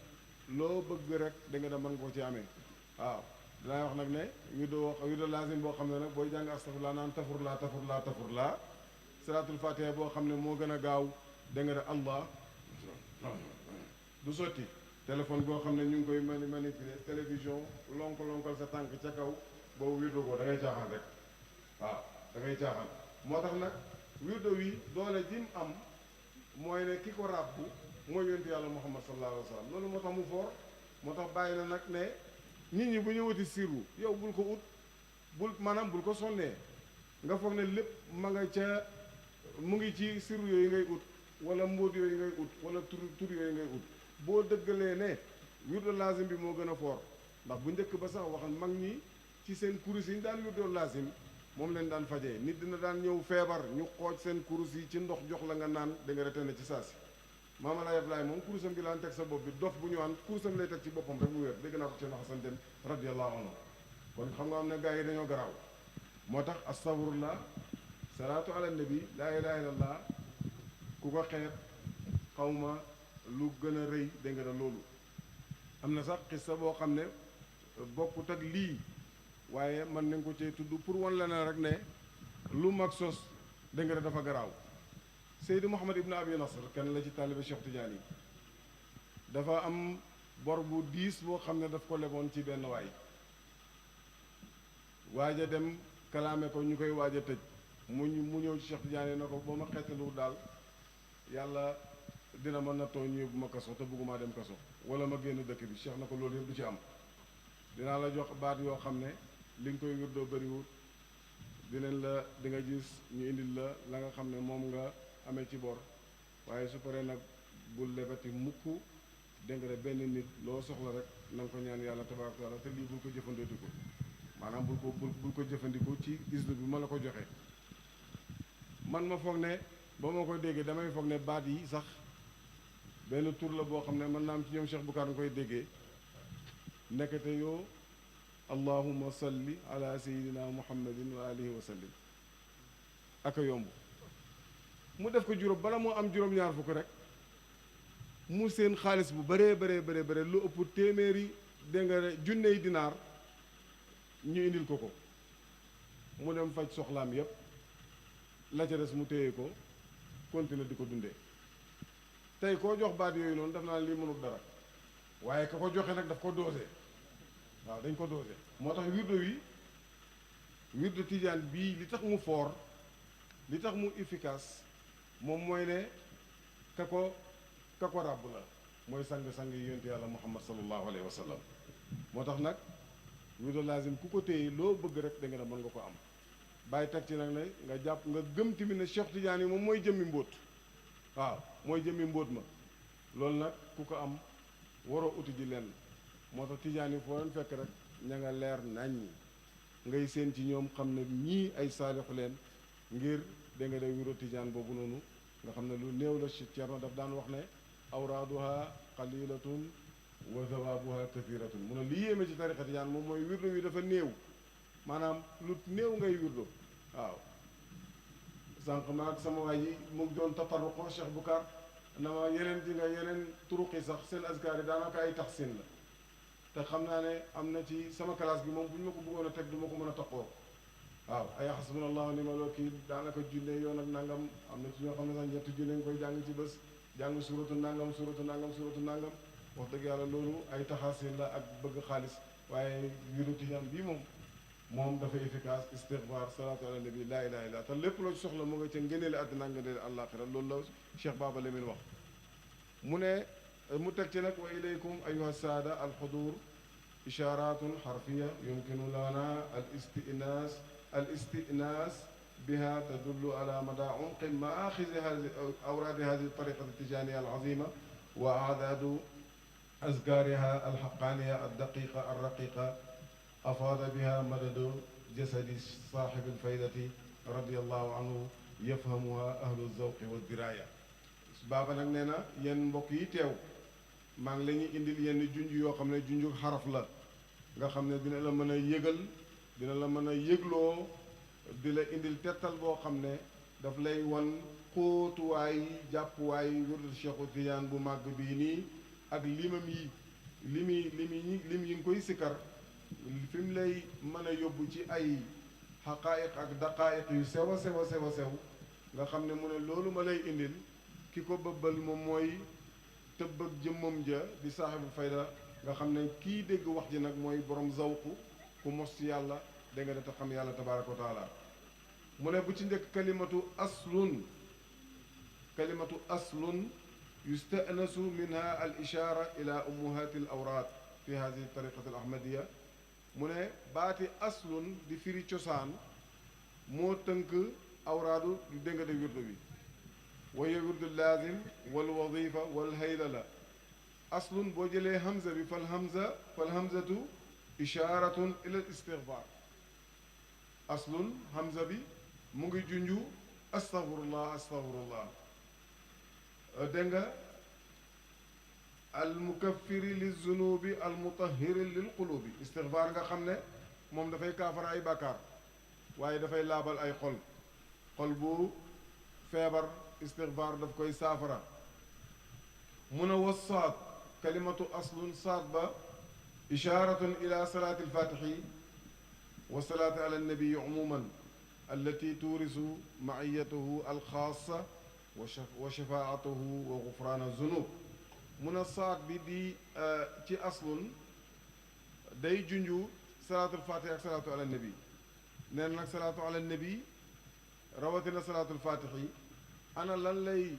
loo bëgg rek da nga dem mën nga ko ci amee waaw dinaa wax nag ne wirdu lazim boo xam ne nag booy jàng astafurlah naan tafurlaa salaatul fatiha boo xam ne moo gën a gaaw da nga ne allah du sotti téléphone boo xam ne ñu ngi koy manipuler télévision lonkal sa tànk ca kaw boobu wirdo ko da ngay caaxaan rek waaw da ngay caaxaan moo tax nag wirdo wi doole jim am mooy ne ki ko ràbbu mooy yonent yàlla muhammad sallallahu alayhi wa sallam loolu moo tax mu foor moo tax bàyyi na nag ne nit ñi bu ñu wuti sirru yow bul ko ut bul ko sonnee nga foog ne lépp ma nga ca mu ngi ci sirru yooyu ngay ut wala mbóot yooyu ngay ut wala tur yooyu ngay ut boo dëggalee ne wirdo lazim bi moo gën a foor ndax bu njëkk ba sax wax mag ñi ci seen kurus yi ñu daan wirdo lazim moom leen daan fajee nit dina daan ñëw feebar ñu xooj seen kurus yi ci ndox jox la nga naan da nga retene ci saa si maama laa yablaay moom kurusam gi laan teg sa bopp bi dof bu ñu an kurusam lay teg ci boppam rek mu wér dégg naa ko ci Xasan Dem radiyallahu anhu kon xam nga am ne gars yi dañoo garaaw moo tax astafurullah salaatu ala nabi laa ilaha illallah ku ko xeet xawma lu gën a rëy dégg nga loolu am na sax xissa boo xam ne bokkut ak lii waaye man nañ ko cee tudd pour wan la ne rek ne lu mag sos dégg nga dafa garaaw Seydi Mouhamad Ibn Abi Nasr kenn la ci taalibe Cheikh Tidiane yi dafa am bor bu diis boo xam ne daf ko leboon ci benn waay a dem kalaame ko ñu koy waaj a tëj mu ñëw ci Cheikh Tidiane na ko boo ma xettalu daal yàlla dina ma nattoo ñu yóbbu ma kaso te bëgguma dem kaso wala ma génn dëkk bi Cheikh na ko loolu yëpp du ci am dinaa la jox baat yoo xam ne li nga koy wirdoo bëriwut dinañ la di nga gis ñu indil la nga xam ne moom nga amee ci bor waaye su paree nag bul lebati mukk dégg nga benn nit loo soxla rek na nga ko ñaan yàlla tabaaraka taala te lii bul ko jëfandikoo maanaam bul ko jëfandikoo ci isnu bi ma la ko joxe man ma foog ne ba ma koy déggee damay foog ne baat yi sax benn tur la boo xam ne mën naa am ci ñoom Cheikh Boucar nga koy déggee nekkate yoo allahumma salli ala sayidina muhammadin wa alihi wa sallim ak a yomb mu def ko juróom bala moo am juróom-ñaar fukk rek mu seen xaalis bu bëree lu ëpp téeméeri dégg nga junney dinaar ñu indil ko mu dem faj soxlaam yépp la ca des mu téye ko continuer di ko dundee tey koo jox baat yooyu noonu daf naa lii mënul dara waaye ka ko joxe nag daf ko doose waaw dañ ko doose moo tax wirdu tijaan bii li tax mu foor li tax mu efficace moom mooy ne ka ko ràbb la mooy sang-sang yi yonent yàlla muhammad sallallahu alayhi wa sallam moo tax nag wirdu lazim ku ko téye loo bëgg rek da nga ne mën nga ko am bàyyi teg ci nag ne nga jàpp nga gëm tamit ne Cheikh Tidiane yi moom mooy jëmmi mbóot waaw mooy jëmmi mbóot ma loolu nag ku ko am waroo uti ji lenn moo tax Tidiane yi foo leen fekk rek ña nga leer nañ ngay seen ci ñoom xam ne ñii ay saalixu leen ngir da nga day wirdu Tidiane boobu noonu nga xam ne lu néew la ci Ceerno daf daan wax ne awraaduha qalilatun wa zawaabuha kathiratun mu ne li yéeme ci tariqa Tidiane moom mooy wirdu wi dafa néew maanaam lu néew ngay wirdo waaw sànq ma ak sama waay yi mu ngi doon tataruqo Cheikh Boucar na ma yeneen turuqi sax seen azkar yi daanaka ay taxsin la te xam naa ne am na ci sama classe bi moom bu ñu ma ko bëggoon a teg du ma ko mën a taqoo waaw ay xasbunallahu ni'mal wakiil daanaka junne yoon ak nangam am na ci ñoo xam ne sax ñetti junne nga koy jàng ci bés jàng suratu nangam wax dëgg yàlla loolu ay taxasin la ak bëgg xaalis waaye wirdu Tijaan bii moom dafa efficace istighfar salaatu ala nabi laa ilaha illa te lépp loo ci soxla mu nga ca ngëneeli àddina ak ngëneeli àllaaxira loolu la Cheikh Baba Lamine wax mu teg ci nag wa ilaykum ayuha saada alxudur إشارات حرفية يمكن لنا الاستئناس بها تدل على مدى عمق مآخذ هذه أوراد هذه الطريقة التجانية العظيمة وأعداد أذكارها الحقانية الدقيقة الرقيقة أفاض بها مدد جسد صاحب الفائدة رضي الله عنه يفهمها أهل الذوق والدراية. baaba nag nee na yenn mbokk yi teew maa ngi la ñuy indil yenn junj yoo xam ne junju xaraf la nga xam ne dina la mën a yëgal dina la mën a yëgloo di la indil tettal boo xam ne daf lay wan xóotuwaay jàppuwaay wërdu Cheikhu Tijaan bu màgg bii nii ak limam yi lim yi nga koy sikkar fi mu lay mën a yóbbu ci ay xaqaayiq ak daqaayiq yu sew a sew a sew a sew nga xam ne mu ne loolu ma lay indil ki ko bëbbal moom mooy tëbb ak jëmmam ja di saaxibu fayda nga xam ne kii dégg wax ji nag mooy borom zawqu ku mos ci yàlla dégg nga te xam yàlla tabaaraka wa taala mu ne bu ci njëkk kalimatu aslun yustanasu minha al ishaara ila ummuhaati al awraad fi hadihi tariqati al ahmadiya mu ne baati aslun di firi cosaan moo tënk awraadu dégg nga de wirdu bi وهي ورد اللازم والوظيفة والهيللة أصل بوجلي همزة فالهمزة إشارة إلى الاستغفار أصل همزة بي مغي جنجو أستغفر الله دنگا المكفر للذنوب المطهر للقلوب استغفار nga xamne mom da fay kafara ay bakar waye da fay labal ay xol bu febar استغفار داف كوي سافرا من والصاد كلمة أصل صاد با إشارة إلى صلاة الفاتح والصلاة على النبي عموما التي تورث معيته الخاصة وشفاعته وغفران الذنوب من الصاد بدي تي أصل داي جنجو صلاة الفاتح صلاة على النبي نين لك صلاة على النبي رواتنا صلاة الفاتح ana lan lay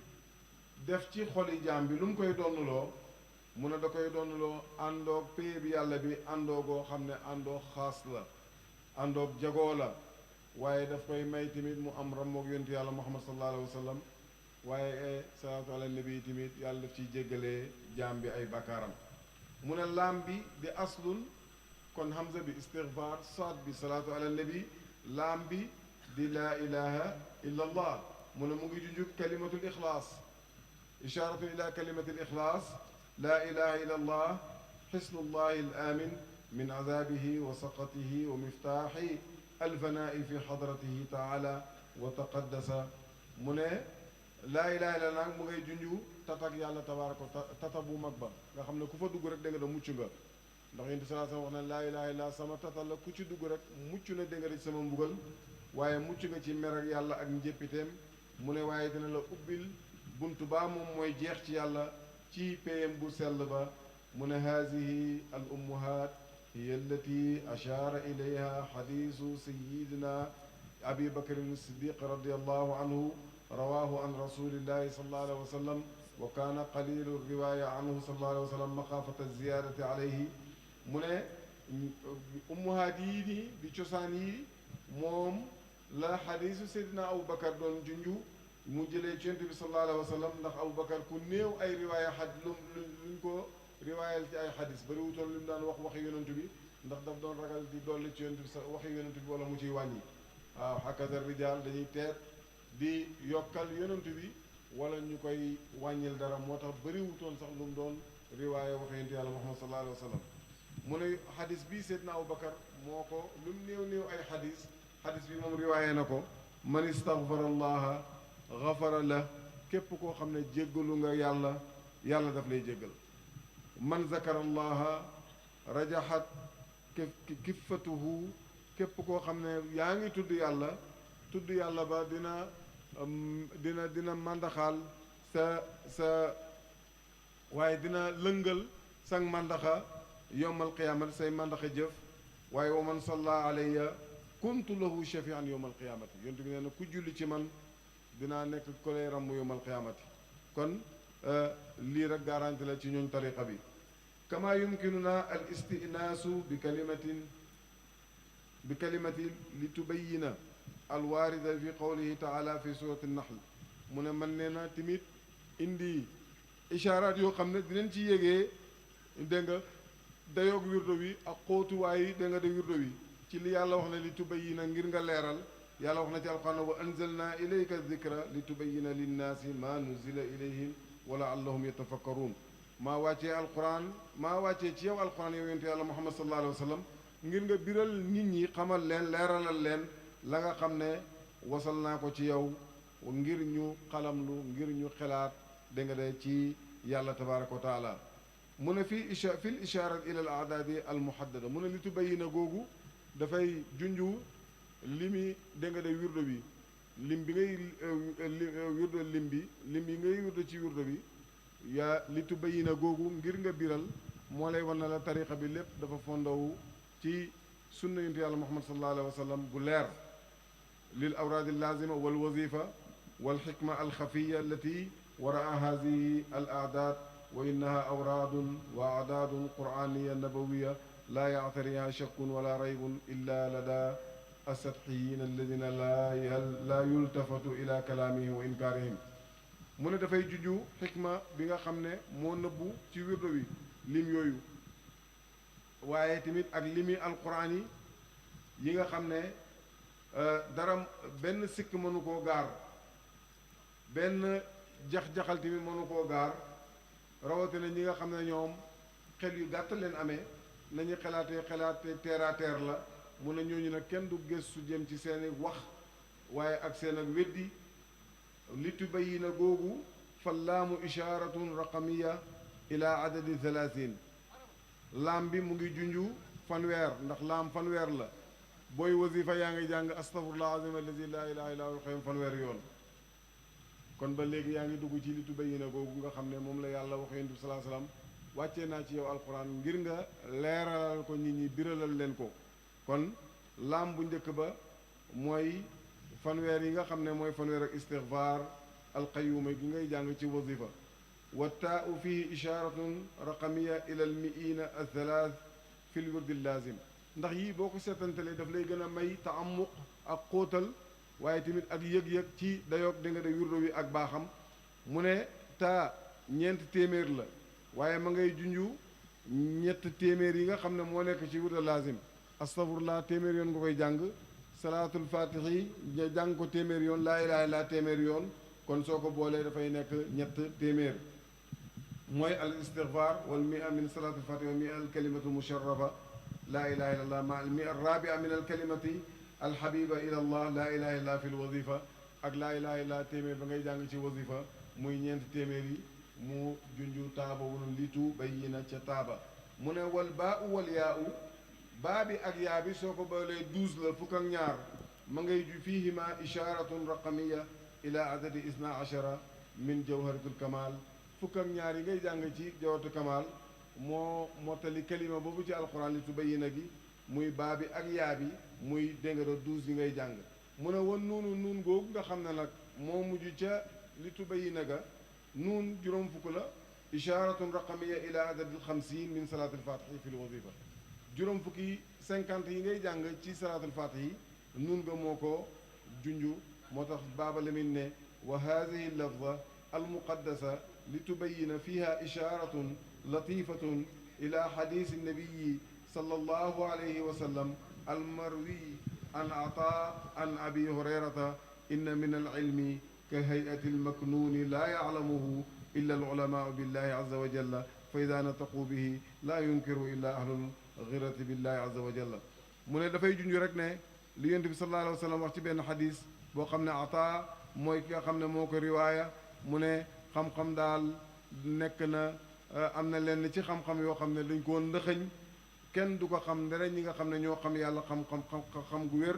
def ci xoli jaam bi lu mu koy donnuloo mu ne da koy donnuloo àndoog pay bi yàlla bi àndoogoo xam ne àndoog xaas la àndoog jagoo la waaye daf koy may tamit mu am rammoog yontu yàlla muhammad sallallahu alayhi wa sallam waaye salaatu ala nabi tamit yàlla daf ciy jéggalee jaam bi ay bakkaaram mu ne laam bi di aslun kon hamza bi istigfaar saad bi salaatu ala nabi laam bi di laa ilaha illa allah من مغي جوج كلمة الإخلاص إشارة إلى كلمة الإخلاص لا إله إلا الله حسن الله الآمن من عذابه وسقطه ومفتاح الفناء في حضرته تعالى وتقدس من لا إله إلا الله مغي جوج تتاك يالا تبارك تتبو مكبا nga xamne ku fa dugg rek de nga muccu nga ndax yent sallallahu alayhi wasallam wax na la ilaha illa sama tatal la ku ci dugg rek muccu na de nga ci sama mbugal waye muccu nga ci mer ak yàlla ak njeppitem mu ne waaye dina la ubbil buntu baa moom mooy jeex ci yàlla ci payam bu sell ba mu ne haadihi al ummuhaat hiya allati ashaara ilayha xadiisu sayidina abi bakrin siddiq radiallahu anhu rawaahu an rasulillahi sallallahu alayhi wa sallam wa kaana qalilu riwaaya anhu sallallahu alayhi wa sallam maxaafata ziyaadati alayhi mu ne ummuhaat yii nii di cosaan yi moom la xadiisu sayidina abu bakar doon junju mu jëlee ci yonent bi sallallahu alayhi wa sallam ndax Aboubacar ku néew ay riwaaya luñ ko riwaayal ci ay xadis bari wutoon li mu daan waxi yonent bi ndax daf doon ragal di dolli ci yonent bi waxi yonent bi wala mu ciy wàññi waaw hakaza rijaal dañuy teet di yokkal yonent bi wala ñu koy wàññil dara moo tax bari wutoon sax lu mu doon riwaaya waxi yonent yàlla Muhammad sallallahu alayhi wa sallam mu ne xadis bii Seydina Aboubacar moo ko lu mu néew ay xadis bi moom riwaaya na ko man istaghfara allaha xafara la képp koo xam ne jéggalu nga yàlla daf lay jéggal man zakara allaha rajaxat kiffatuhu képp koo xam ne yaa ngi tudd yàlla ba dina màndaxaal sa waaye dina lëngal sang màndaxa yowmal qiyaamati say màndaxa jëf waaye wa man salla alayya kuntu lahu shafian yowmal qiyaamati yontu bi nee na ku julli ci man dinaa nekk ko lay ràmm yowmal qiyaamati kon lii rek garanti la ci ñooñ tariqa bi kama yumkinuna al istinaasu bi kalimati li tubayina alwaarida fi qawlihi taala fi surati nahl mu ne man nee na tamit indi ishaaraat yoo xam ne dinañ ci yégee dégg nga dayoog wirdo wi ak xóotuwaay dégg nga de wirdo wi ci li yàlla wax ne li tubayina ngir nga leeral yàlla wax na ci alquran wa anzalna ilayka dikra li tubayina linnaasi ma nuzila ilayhim wa laallahum yatafakkaruun maa wàccee alquran maa wàccee ci yow alquran yow yonent yàlla muhammad sallallahu alayhi wa sallam ngir nga biral nit ñi xamal leen leeralal leen la nga xam ne wasal naa ko ci yow ngir ñu xalamlu ngir ñu xelaat dégg nga de ci yàlla tabaraka wa taala mu ne fii fil ishaarat ila al aadaadi al muhaddada mu ne li tubayina googu dafay junju limi dégg nga de wirdo bi lim bi ngay wirdo lim yi ngay wirdo ci wirdo bi yaa li tubayina googu ngir nga biral moo lay wan na la tariqa bi lépp dafa fondawu ci sunna yonent yàlla muhammad sallallahu alayhi wa sallam bu leer lil awraad allazima wal wazifa wal xikma alxafiya allati waraa hadihi al aadaad wa innaha awraadun wa aadaadun qur'aniya nabawiya laa yactariha shakkun wala raybun illa lada asatxiyin alladina laa yultafatu ila kalaamihim wa inkaarihim mu ne dafay juju xikma bi nga xam ne moo nëbbu ci wirdo wi lim yooyu waaye tamit ak limi alquran yi nga xam ne dara benn sikk mënu koo gaar benn jax-jaxal tamit mënu koo gaar rawatina ñi nga xam ne ñoom xel yu gàtt leen amee nañu xalaate terre à terre la mu ne ñooñu nag kenn du gëstu jëm ci seeni wax waaye ak seen ak weddi li tubayina googu fa laamu ishaaratun raqamiya ila adadi 30 laam bi mu ngi junju fanweer ndax laam fanweer la booy wasifa yaa ngi jàng astafurlah azim allazi laa ilaha illa huwal qayyum fanweer yoon kon ba léegi yaa ngi dugg ci li tubayina googu nga xam ne moom la yàlla wax yonent bi salaa salaam wàccee naa ci yow alquran ngir nga leeralal ko nit ñi biralal leen ko kon laam bu njëkk ba mooy fanweer yi nga xam ne mooy fanweer ak istigfaar alqayuuma gi ngay jàng ci wasifa wa taau fihi isharatun raqamiya ila almiina athalath fi lwirdi llazim ndax yii boo ko seetantalee daf lay gën a may taamuq ak xóotal waaye tamit ak yëg-yëg ci dayoog da nga de wirdo wi ak baaxam mu ne taa 4 téeméer la waaye ma ngay junju 7 téeméer yi nga xam ne moo nekk ci wirdo lazim astafurlah téeméer yoon nga koy jàng salaatul fatixi jàng ko téeméer yoon laa ilaha illa téeméer yoon kon soo ko boolee dafay nekk 7 téeméer mooy al istigfaar wal mia min salaatul fatixi wa mia al kalimatu musharrafa laa ilaha illa allah ma al mia rabia min al kalimati al habiba ila allah laa ilaha illa fi l wazifa ak laa ilaha illa téeméer ba ngay jàng ci wazifa muy 4 téeméer yi mu junju taaba wunu litu bayyina ca taaba mu ne wal baa u wal yaa u baa bi ak yaa bi soo ko boolee 12 la fukk ak ñaar ma ngay ju fihima isharatun raqamiya ila adadi 12 min jawharatul kamal fukk ak ñaar yi ngay jàng ci jawharatul kamal moo mottali kalima boobu ci alquran li tubayyina gi muy baa bi ak yaa bi muy déngado 12 yi ngay jàng mu ne woon nuun googu nga xam ne nag moo mujj ca li tubayyina ga nuun juróom fukk la isharatun raqamiya ila adadi 50 min salaat alfatihi fi lwazifa juróom fukki 50 yi ngay jàng ci salaat alfatihi nuun nga moo ko junju moo tax baaba lamin ne wa hadihi lafza almuqaddasa li tubayina fiha isharatun latifatun ila xadisi nabiyi sallallahu alayhi wa sallam almarwi an ata an abi hurayrata inna min alilmi ka hayati almaknuni la yaclamuhu illa alulamaau billahi aza wa jalla fa ida nataqu bihi la yunkiru illa ahlul girati billahi aza wa jalla mu ne dafay junj rek ne li yonent bi sallallahu alayhi wa sallam wax ci benn xadis boo xam ne ata mooy ki nga xam ne moo ko riwaaya mu ne xam-xam daal nekk na am na lenn ci xam-xam yoo xam ne dañ koo ndëxëñ kenn du ko xam ndere ñi nga xam ne ñoo xam yàlla xam gu wér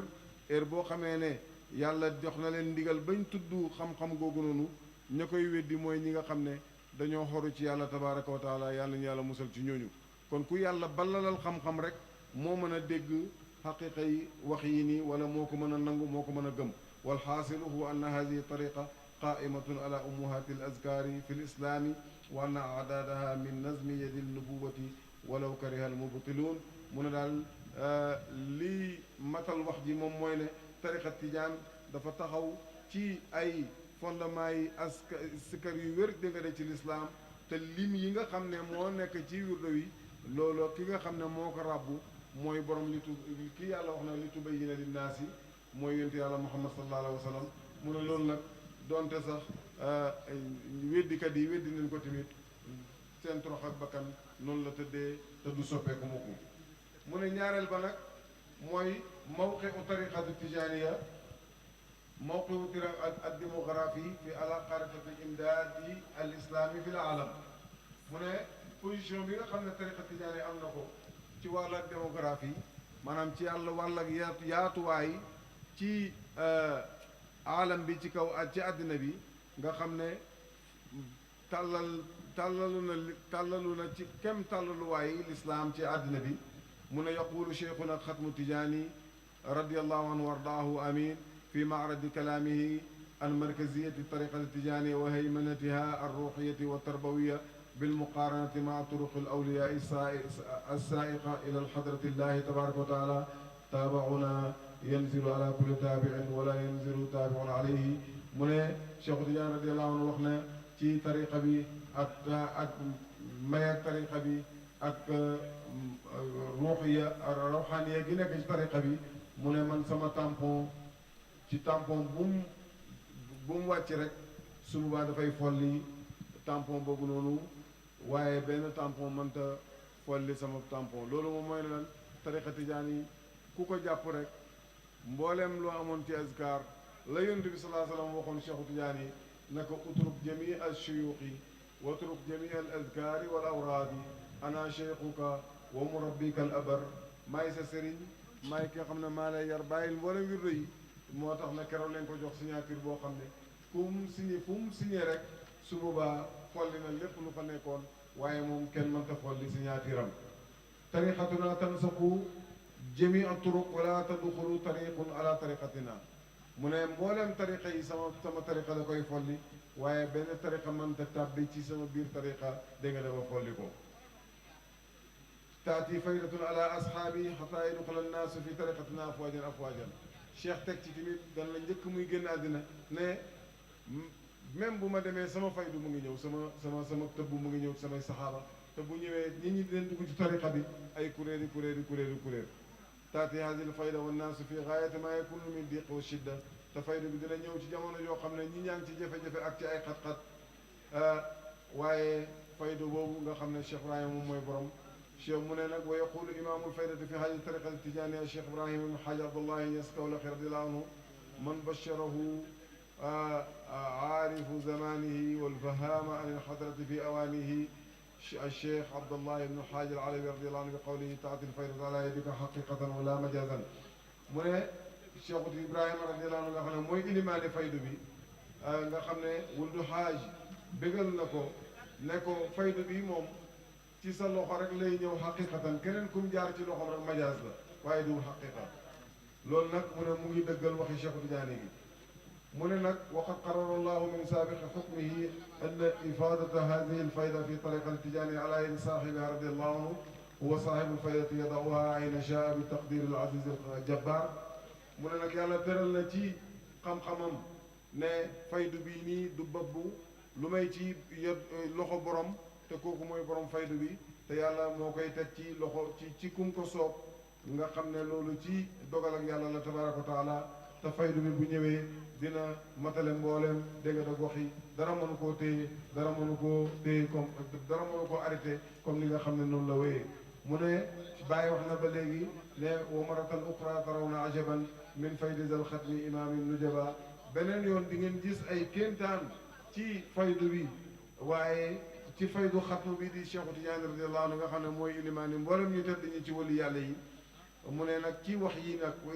heure boo xamee ne yàlla jox na leen ndigal bañ tudd xam-xam googu noonu ña koy weddi mooy ñi nga xam ne dañoo xoru ci yàlla tabaraka wa taala yàlla ñu yàlla musal ci ñooñu kon ku yàlla ballalal xam-xam rek moo mën a dégg xaqiqa yi wax yi nii wala moo ko mën a nangu moo ko mën a gëm walxaasilu huwa anna hadihi tariqa qaimatun ala ummuhati al azkaari fi l islaami wa anna aadaadaha min nazmi yadi nubuwati walaw kariha al mubtiluun mu ne daal lii matal wax ji moom mooy ne tariqa tijaan dafa taxaw ci ay fondement yi sikar yu wér dégg nga de ci lislaam te lim yi nga xam ne moo nekk ci wirdo wi loolu ki nga xam ne moo ko ràbbu mooy borom ki yàlla wax na li tubayyina linnaasi mooy yonent yàlla muhammad sallallahu alayhi wa sallam mu ne loolu nag donte sax weddikat yi weddi nañ ko tamit seen torox ak bakkan noonu la tëddee te du soppeeku mukk mu ne ñaareel ba nag mooy mawqiu tariqatu tijaniya mawqiu ad démographie fi ala xaritati imdaadi al islami fi l alam mu ne position bi nga xam ne tariqa tijaniya am na ko ci wàll ak démographie maanaam ci yàlla wàll ak yaatuwaay ci alam bi ci kaw ci àddina bi nga xam ne tàllalu na ci kem tàllaluwaay lislaam ci àddina bi mu ne yaqulu cheikhuna xatmu tijaani radiallahu anhu wardaahu amin fi maaradi kalaamihi an markaziyati tariqati tijaaniya wa haymanatiha arruxiyati wa tarbawiya بالمقارنة مع طرق الأولياء السائقة إلى الحضرة الله تبارك وتعالى تابعنا ينزل على كل تابع ولا ينزل تابع عليه mu ne Cheikh Tidiane radiyallahu anhu wax na ci tariqa bi ak may ak tariqa bi ak ruuxiya gi nekk ci tariqa bi mu ne man sama tampon ci tampon bu mu wàcc rek su boobaa dafay folli tampon boobu noonu waaye benn tampon mënta folli sama tampon loolu moom mooy lan tariqa tijaan yi ku ko jàpp rek mbooleem loo amoon ci azkar la yonent bi sallallahu alayhi wa sallam waxoon Cheikhu Tijaan yi na ko utruk jamii al shuyuuxi wa utruk jamii al azkaari wal awraadi ana cheikhuka wa murabbika al abar maay sa sëriñ maay ki nga xam ne maa lay yar bàyyil mbooleem wirdo yi moo tax na keroog leen ko jox signature boo xam ne fu mu signé rek su boobaa folli na lépp lu fa nekkoon waaye moom kenn mënta folli signature am tariqatuna tansaxu jamii al turuq wala tadxulu tariqun ala tariqatina mu ne mbooleem tariqa yi sama tariqa la koy folli waaye benn tariqa mënta tàbbi ci sama biir tariqa dégg nga dafa folli ko taati faydatun ala ashaabi xataa yadxula annaasu fi tariqatina afwaajan afwaajan cheikh teg ci tamit dan la njëkk muy génn àddina ne même bu ma demee sama faydu mu ngi ñëw sama tëbb mu ngi ñëw samay saxaaba te bu ñëwee nit ñi dinañ dugg ci tariqa bi ay kuréeli taati hasil fayda wa naasu fi gaayati ma yakunu min diq wa shidda te fayda bi dina ñëw ci jamono yoo xam ne ñi ñaa ngi ci jafe-jafe ak ci ay xat-xat waaye fayda boobu nga xam ne Cheikh Ibrahima moom mooy borom cheikh mu ne nag wa yaqulu imaamul faydati fi hadi tariqa tijaniya Cheikh Ibrahima ibn Haaji Abdullahi Ñas Kawlaxi radiyallahu anhu man basharahu aarifu zamanihi walfahama an alxadrati fi awaanihi الشيخ عبد الله بن الحاج العلوي رضي الله عنه بقوله تعطي الفيض على يدك حقيقة ولا مجازا mu ne Cheikh Ibrahima radiyallahu anhu nga xam ne mooy ilimaane faydu bi nga xam ne wuldu xaaj bégal na ko ne ko faydu bi moom ci sa loxo rek lay ñëw xaqiqatan keneen kum jaar ci loxom rek majaaz la waaye duwul xaqiqa loolu nag mu ne mu ngi dëggal waxi Cheikh Tidiane gi mu ne nag waqad qarara allahu min saabiqi xukmihi anna ifadata hadihi alfayda fi tariqa altijani ala yadi saaxibiha radiallahu anhu huwa saaxibu alfaydati yadauha ayna shaa bi taqdir alaziz aljabbar mu ne nag yàlla tëral na ci xam-xamam ne faydu bii nii du bëbbu lu may ci loxo borom te kooku mooy borom faydu bi te yàlla moo koy teg ci loxo ci kum ko soob nga xam ne loolu ci dogal ak yàlla la tabaraka wa taala te faydu bi bu ñëwee dina matale mbooleem dégg nga da gox yi dara mënu koo téye dara mënu koo téye comme dara mënu koo arrêté comme li nga xam ne noonu la wéyee mu ne bàyyi wax na ba léegi ne wa maratan uxra tarawna ajaban min faydi zal xatmi imaami nujaba beneen yoon di ngeen gis ay kéemtaan ci faydu bi waaye ci faydu xatmu bi di Cheikh Tidiane radiallahu anhu nga xam ne mooy ilimaani mboolem ñu tedd ñi ci wali yàlla yi mu ne nag ci wax yi nag wa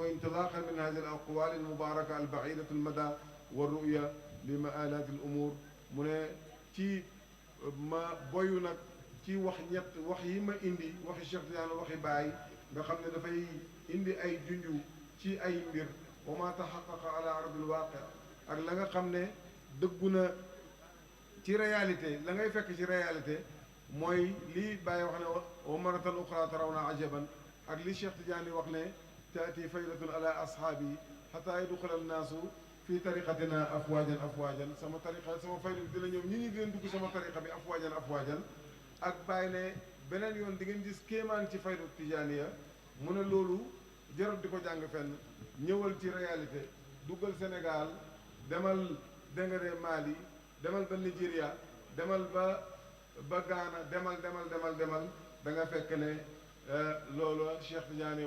intilaaqa min hadi al aqwal al mubaraka al baidatu al mada wa ruya li maalat al umur mu ne ci ma boyu nag ci wax yi ma indi waxi Cheikh Tidiane waxi Baay nga xam ne dafay indi ay junju ci ay mbir wa ma taxaqaqa ala ardi al waaqi ak la nga xam ne dëggu na ci réalité la ngay fekk ci réalité mooy li Baye wax ne wa maratan uxra tarawna ajaban ak li Cheikh Tidiane wax ne taati faydatun ala ashaabi xataa yadxula annaasu fii tariqatina afwaajan afwaajan sama tariqa sama fayda bi dina ñëw ñi ñi gën dugg sama tariqa bi afwaajan afwaajan ak Baye ne beneen yoon di ngeen gis kéemaan ci faydu tijaaniya mu ne loolu jarul di ko jàng fenn ñëwal ci réalité duggal Sénégal demal dengare Mali demal ba Nigeria demal ba Ghana demal da nga fekk ne loolu Cheikh Tidiane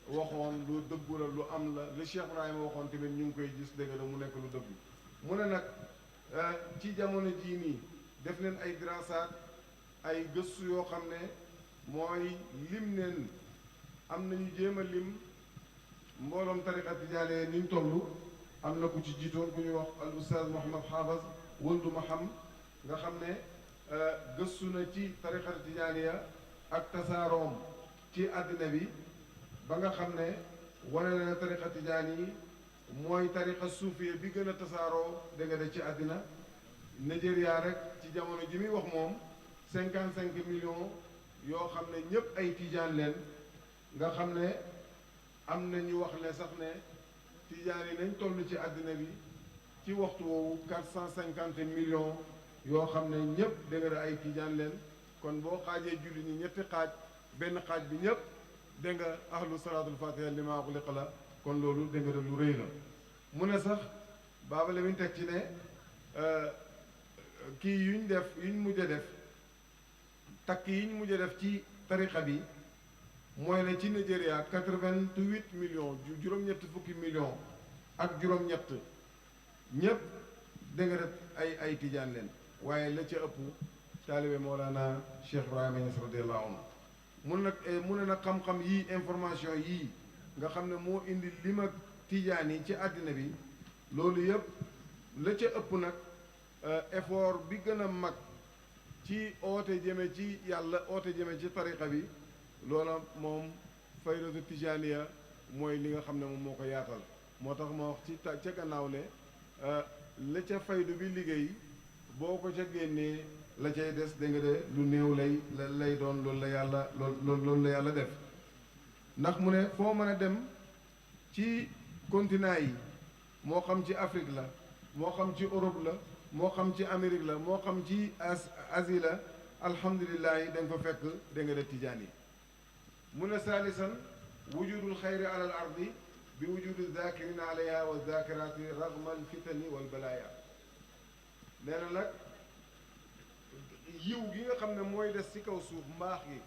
waxoon lu dëggu la lu am la li Cheikh Ibrahima waxoon tamit ñu ngi koy gis dégg nga mu nekk lu dëggu mu ne nag ci jamono jii nii def leen ay dirasaat ay gëstu yoo xam ne mooy lim neen am nañu jéem a lim mbooloom tariqa tijaane ni ñu toll am na ku ci jiitoon ku ñuy wax al oustaz Mouhamad Xaafaz wëldu ma xam nga xam ne gëstu na ci tariqa tijaaniya ak tasaaroom ci àddina bi ba nga xam ne wane na tariqa tijaan yi mooy tariqa suufiya bi gën a tasaaroo da nga de ci àddina Nigeria rek ci jamono ji muy wax moom 55 millions yoo xam ne ñëpp ay tijaan leen nga xam ne am na ñu wax ne sax ne tijaan yi nañ toll ci àddina bi ci waxtu woowu 450 millions yoo xam ne ñëpp dégg nga ay tijaan leen kon boo xaajee julli ñi ñetti xaaj benn xaaj bi ñëpp dégg nga ahlu salaatul fatiha li maa xuliqa la kon loolu dégg nga lu rëy la mu ne sax baaba la mi teg ci ne kii yuñ mujj a def takk yiñ mujj a def ci tariqa bi mooy ne ci Nigeria 88 millions juróom-ñett fukki millions ak juróom-ñett ñëpp dégg nga ay tijaan leen waaye la ca ëpp taalibe Mawlana Cheikh Ibrahima Niass radiyallahu anhu mu ne nag xam-xam yii information yii nga xam ne moo indi lim ak tijaan yi ci àddina bi loolu yëpp la ca ëpp nag effort bi gën a mag ci oote jëme ci yàlla oote jëme ci tariqa bi loola moom faydatu tijaaniya mooy li nga xam ne moom moo ko yaatal moo tax ma wax ci ca gannaaw ne la ca faydu bi liggéey boo ko ca génnee la cay des dégg nga de lu néew lay doon loolu la yàlla def ndax mu ne foo mën a dem ci continent yi moo xam ci Afrique la moo xam ci Europe la moo xam ci Amérique la moo xam ci Asie la alhamdulilah yi da nga fa fekk dégg nga de tijaan yi mu ne saalisan wujudul xayri ala al ardi bi wujudi zakirina alayha wa zakirati ragma al fitani wal balaya nee na nag yiw gi nga xam ne mooy des ci kaw suuf mbaax gi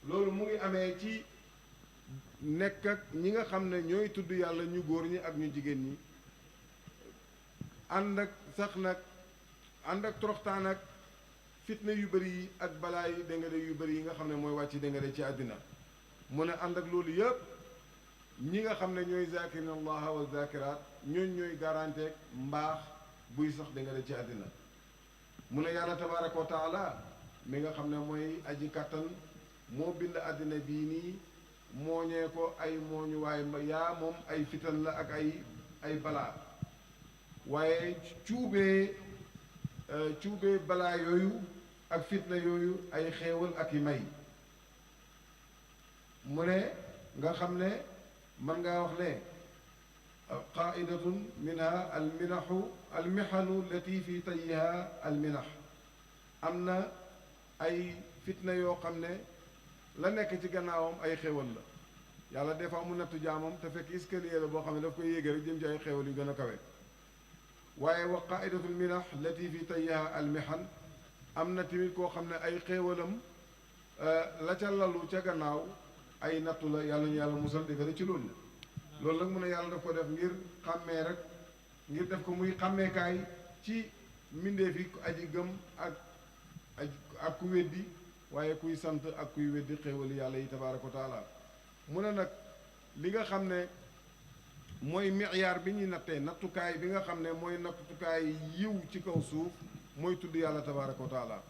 loolu mu ngi amee ci nekk ak ñi nga xam ne ñooy tudd yàlla ñu góor ñi ak ñu jigéen ñi ànd ak sax nag ànd ak toroxtaan ak fitna yu bëri yi ak balaa yi dégg nga de yu bëri yi nga xam ne mooy wàcc dégg nga de ci àddina mu ne ànd ak loolu yëpp ñi nga xam ne ñooy zakirina allaha wa zakiraat ñooy garanteeg mbaax buy sax dégg nga de ci àddina mu ne yàlla tabaraka wa taala mi nga xam ne mooy aji kàttan moo bind àddina bii nii mooñee ko ay mooñu waaye yaa moom ay fitan la ak ay balaa waaye cuubee balaa yooyu ak fitna yooyu ay xéewal ak i may mu ne nga xam ne mën ngaa wax ne qaidatun minha almihanu lati fi tayyiha alminax am na ay fitna yoo xam ne la nekk ci gannaawam ay xéewal la yàlla des fois mu nattu jaamam te fekk escalier la boo xam ne daf koy yéege rek jëm ci ay xéewal yu gën a kawe waaye wa qaidatul minax lati fi tayyiha almihan am na tamit koo xam ne ay xéewalam la ca lalu ca gannaaw ay nattu la yàlla ñu yàlla musal di ci loolu nag mu ne yàlla daf ko def ngir xàmmee rek ngir def ko muy xàmmeekaay ci mbindeef yi aji gëm ak ku weddi waaye kuy sant ak kuy weddi xéewali yàlla yi tabaaraka wa taala mu ne nag li nga xam ne mooy miyaar bi ñuy nattee nattukaay bi nga xam ne mooy nattukaay yiw ci kaw suuf mooy tudd yàlla tabaaraka wa taala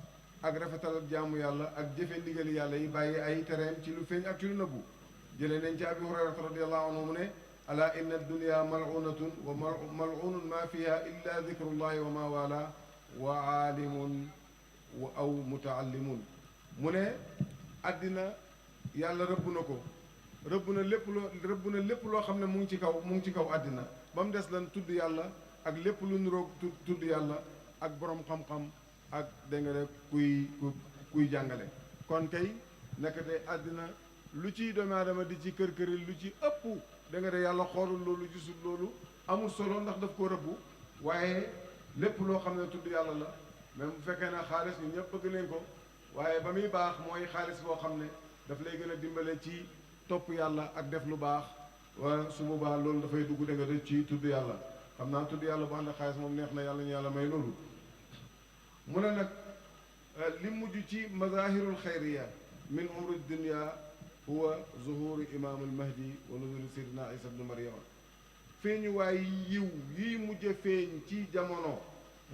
ak rafetal ak jaamu yàlla ak jëfe ndigali yàlla yi bàyyi ay tereem ci lu feeñ ak ci lu nëbbu jëlee nañ ci abi hurayrata radiallahu anhu mu ne ala inna dunya mal'unatun wa mal'unun ma fiha illa dikrullahi wa ma wala wa aalimun aw mutaallimun mu ne àddina yàlla rëbb na ko rëbb na lépp loo xam ne mu ngi ci kaw àddina ba mu des lan tudd yàlla ak lépp lu niroog tudd yàlla ak borom xam-xam ak dégg nga kuy jàngale kon tey nekkate àddina lu ci doomu aadama di ci kër-këri lu ci ëpp da nga de yàlla xoolul loolu gisul loolu amul solo ndax daf ko rëbbu waaye lépp loo xam ne tudd yàlla la même bu fekkee ne xaalis ñu ñëpp bëgg nañ ko waaye ba muy baax mooy xaalis boo xam ne daf lay gën a dimbale ci topp yàlla ak def lu baax wa su boobaa loolu dafay dugg da nga de ci tudd yàlla xam naa tudd yàlla bu ànd ak xaalis moom neex na yàlla ñu yàlla may loolu mu ne nag li mujj ci mazahirul xayriya min umri dunia huwa zuhuru imaamul mahdi wa nuzulu sayyidina isa ibnu maryama feeñuwaay yiw yi mujj feeñ ci jamono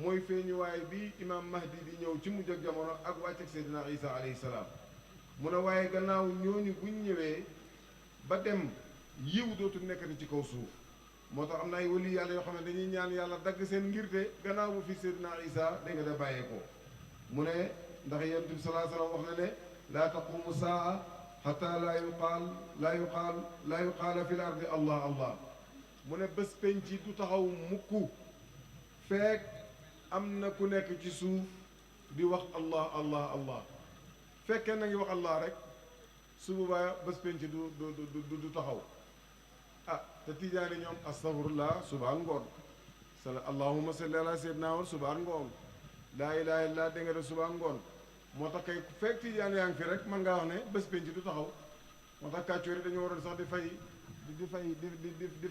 mooy feeñuwaay bi imaam mahdi di ñëw ci mujj ak jamono ak wàcc ak sayyidina isa alayhi salaam mu ne waaye gannaaw ñooñu buñ ñëwee ba dem yiw dootu nekkati ci kaw suuf moo tax am na ay wali yàlla yoo xam ne dañuy ñaan yàlla dagg seen ngirte gannaaw bu fi sayyidina isa da nga da bàyyee ko mu ne ndax yonent bi sallallahu alayhi wa sallam wax na ne laa taqumu saa xata laa yuqaala fi l ardi allah allah mu ne bés penc du taxaw mukk feek am na ku nekk ci suuf di wax allah allah allah fekkee na ngi wax allah rek su boobaa bés penc du taxaw ah te tijaani ñoom astaghfirullah subaa ngoon allahumma salli ala sayyidina wa subaa ngoon laa ilaha illa dégg nga de subaa ngoon moo tax kay fekk tijaan yaa ngi fi rek man ngaa wax ne bés penc du taxaw moo tax kàccoor yi dañoo waroon sax di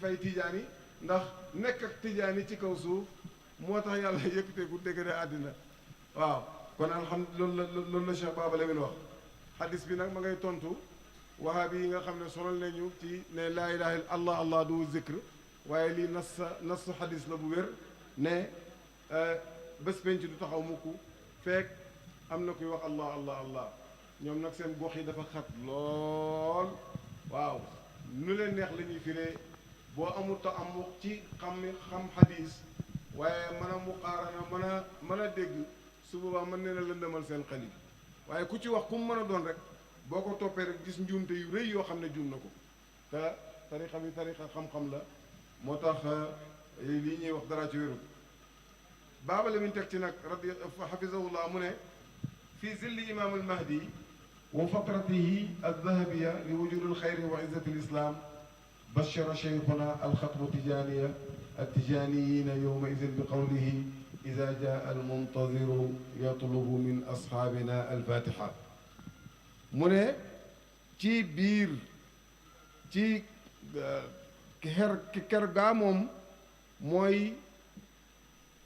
fay tijaan yi ndax nekk ak tijaan yi ci kaw suuf moo tax yàlla yëkkatee ku dégg de àddina waaw kon alhamdulilah loolu la Cheikh Baba Lamine wax hadis bi nag ma ngay tontu wahabi yi nga xam ne sonal nañu ci ne laa ilaha illa allah allah du zikr waaye lii nas hadis la bu wér ne bés penc du taxaw mukk fekk am na kuy wax allah allah allah ñoom nag seen gox yi dafa xat lool waaw nu leen neex la ñuy firee boo amul ta am ci xam xadis waaye mën a muqaarana mën a dégg su boobaa mën nee na lëndëmal seen xel yi waaye ku ci wax ku mu mën a doon rek boo ko toppee rek gis njuumte yu rëy yoo xam ne juum na ko te tarixa bi tarixa xam-xam la moo tax lii ñuy wax dara ci wérul Baba Lamine teg ci nag radi xafisahullah mu ne fi zilli imam almahdi wa fatratihi aldahabiya li wujudi alxayri wa izzati alislam bashara cheikhuna alxatmu tijaniya altijaniyina yowma idin bi qawlihi ida jaa almuntaziru yatlubu min asxaabina alfatiha mu ne ci biir ci ker gaa moom mooy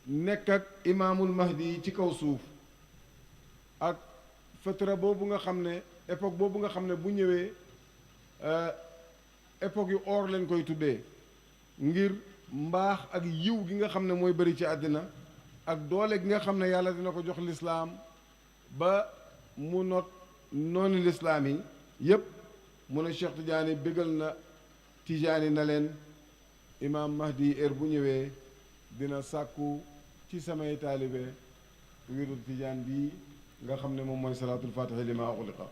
nekk ak imaamul mahdi yi ci kaw suuf ak fatra boobu nga xam ne époque boobu nga xam ne bu ñëwee époque yu or leen koy tuddee ngir mbaax ak yiw gi nga xam ne mooy bëri ci àddina ak doole gi nga xam ne yàlla dina ko jox lislaam ba mu noonu lislaam yi yépp mu ne Cheikh Tidiane bégal na Tijaani na leen imaam mahdi heure bu ñëwee dina sàkku ci samay taalibe wirdu tijaan bii nga xam ne moom mooy salaatul faatiha li maa uxliqa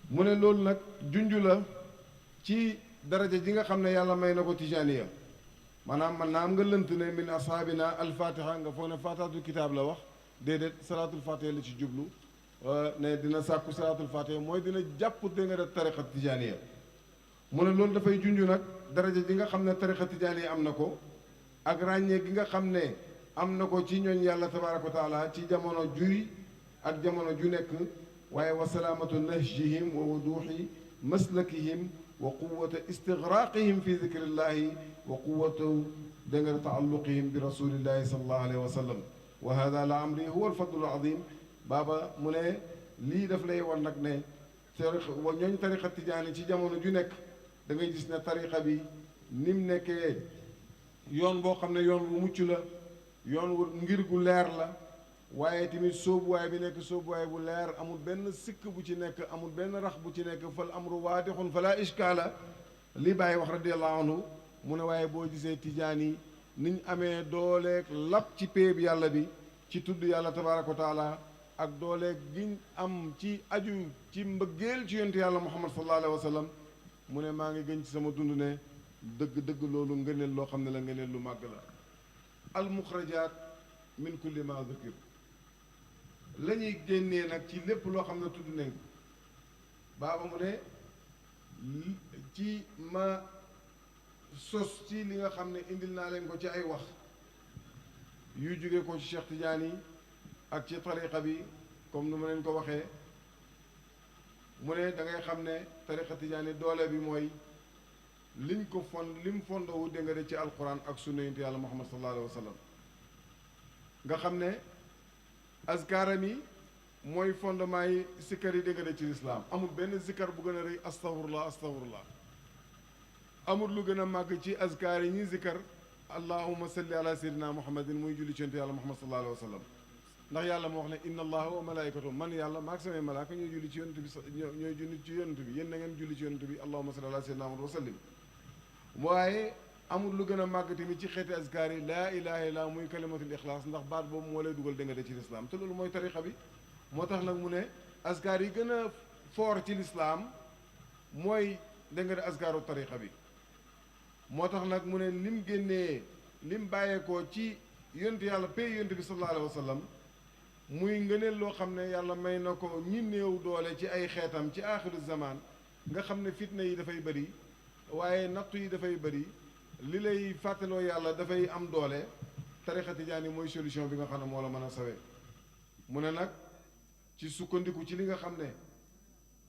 mu ne loolu nag junju la ci daraja ji nga xam ne yàlla may na ko tijaaniya maanaam man naa am nga lënt ne min ashaabina alfatiha nga foog ne faataatul kitaab la wax déedéet salaatul faatiha la ci jublu ne dina sàkku salaatul faatiha mooy dina jàpp da nga def tariqa tijaaniya mu ne loolu dafay junju nag daraja ji nga xam ne tariqa tijaaniya am na ko ak ràññee gi nga xam ne am na ko ci ñooñ yàlla tabaaraka wa taala ci jamono juy ak jamono ju nekk waaye wa salaamatu nahjihim wa wuduuxi maslakihim wa quwata istigraqihim fi zikrillahi wa quwatu danga taalluqihim bi rasulillahi sallallahu alayhi wa sallam wa hada la amri huwa alfadlu alazim baaba mu ne lii daf lay wan nag ne ñooñ tariqa tijaani ci jamono ju nekk da ngay gis ne tariqa bi ni mu nekkee yoon boo xam ne yoon wu mucc la yoon wu ngir gu leer la waaye tamit sóobuwaay bi nekk sóobuwaay bu leer amul benn sikk bu ci nekk amul benn rax bu ci nekk fal amru waadixun fala ishkaala li bàyyi wax radiallahu anhu mu ne waaye boo gisee tijaan yi niñ amee dooleeg lap ci péeb yàlla bi ci tudd yàlla tabaaraka wa taala ak doole giñ am ci aju ci mbëggeel ci yonent yàlla muhammad sallallahu alayhi wa sallam mu ne maa ngi gën ci sama dund ne dëgg-dëgg loolu ngëneel loo xam ne la ngëneel lu màgg la almuxrajaat min kulli ma zikir la ñuy génnee nag ci lépp loo xam ne tudd nañ baaba mu ne ci ma sos ci li nga xam ne indil naa leen ko ci ay wax yuy jóge ko ci Cheikh Tidiane yi ak ci tariqa bi comme nu ma leen ko waxee mu ne da ngay xam ne tariqa Tidiane doole bi mooy liñ ko lim fondowu dégg nga de ci alquran ak sunna yonent yàlla muhammad sallallahu alayhi wa sallam nga xam ne azkaaram yi mooy fondement yi sikkar yi dégg nga de ci lislaam amul benn sikkar bu gën a rëy astaghfirullah astaghfirullah amul lu gën a màgg ci azkaar yi ñi sikkar allahumma salli ala sayyidina muhammadin muy julli ci yonent yàlla muhammad sallallahu alayhi wa sallam ndax yàlla moo wax ne inna allaha wa malaikatahu man yàlla maag samay malaaka ñooy julli ci yonent bi ñooy julli ci yonent bi yéen na ngeen julli ci yonent bi allahumma salli ala sayyidina muhammad wa sallim waaye amul lu gën a màgg tamit ci xeeti azkaar yi laa ilaha illa muy kalimatul ixlaas ndax baat boobu moo lay dugal dégg nga de ci lislaam te loolu mooy tariqa bi moo tax nag mu ne azkaar yi gën a foor ci lislaam mooy dégg nga de azkaaru tariqa bi moo tax nag mu ne lim génnee lim bàyyeekoo ci yonent yàlla pay yonent bi sallallahu alayhi wa sallam muy ngëneel loo xam ne yàlla may na ko ñi néew doole ci ay xeetam ci aaxiru zaman nga xam ne fitna yi dafay bëri waaye nattu yi dafay bëri li lay fàttaloo yàlla dafay am doole tariqa tijaan yi mooy solution bi nga xam ne moo la mën a sawe mu ne nag ci sukkandiku ci li nga xam ne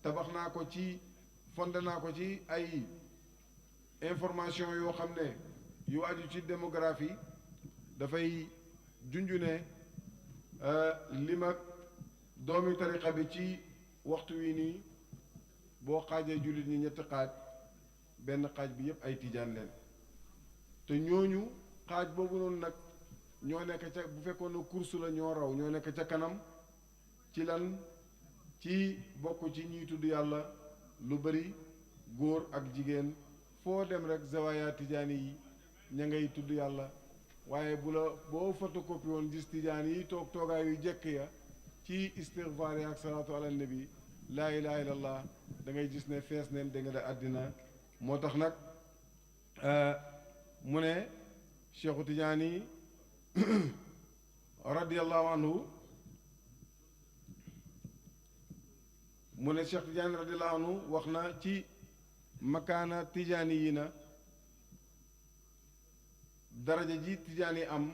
tabax naa ko ci fondé naa ko ci ay information yoo xam ne yu aju ci démographie dafay junju ne lim ak doomi tariqa bi ci waxtu wi nii boo xaajee jullit ñi ñetti xaaj benn xaaj bi yépp ay tijaan leen te ñooñu xaaj boobu noonu nag ñoo nekk ca bu fekkoon ne course la ñoo raw ñoo nekk ca kanam ci lan ci bokk ci ñiy tudd yàlla lu bari góor ak jigéen foo dem rek zawaya tijaani yi ña ngay tudd yàlla waaye bu la boo photocopie woon gis tijaan yi toog toogaay yu jekk ya ci istighfar yi ak salaatu ala nabi laa ilaha illallah da ngay gis ne fees neen da nga de àddina moo tax nag mu ne cheikhu tijaani radiallahu anhu mu ne cheikh tijaani radiallahu anhu wax na ci makaana tijaani yi na daraja ji tijaan yi am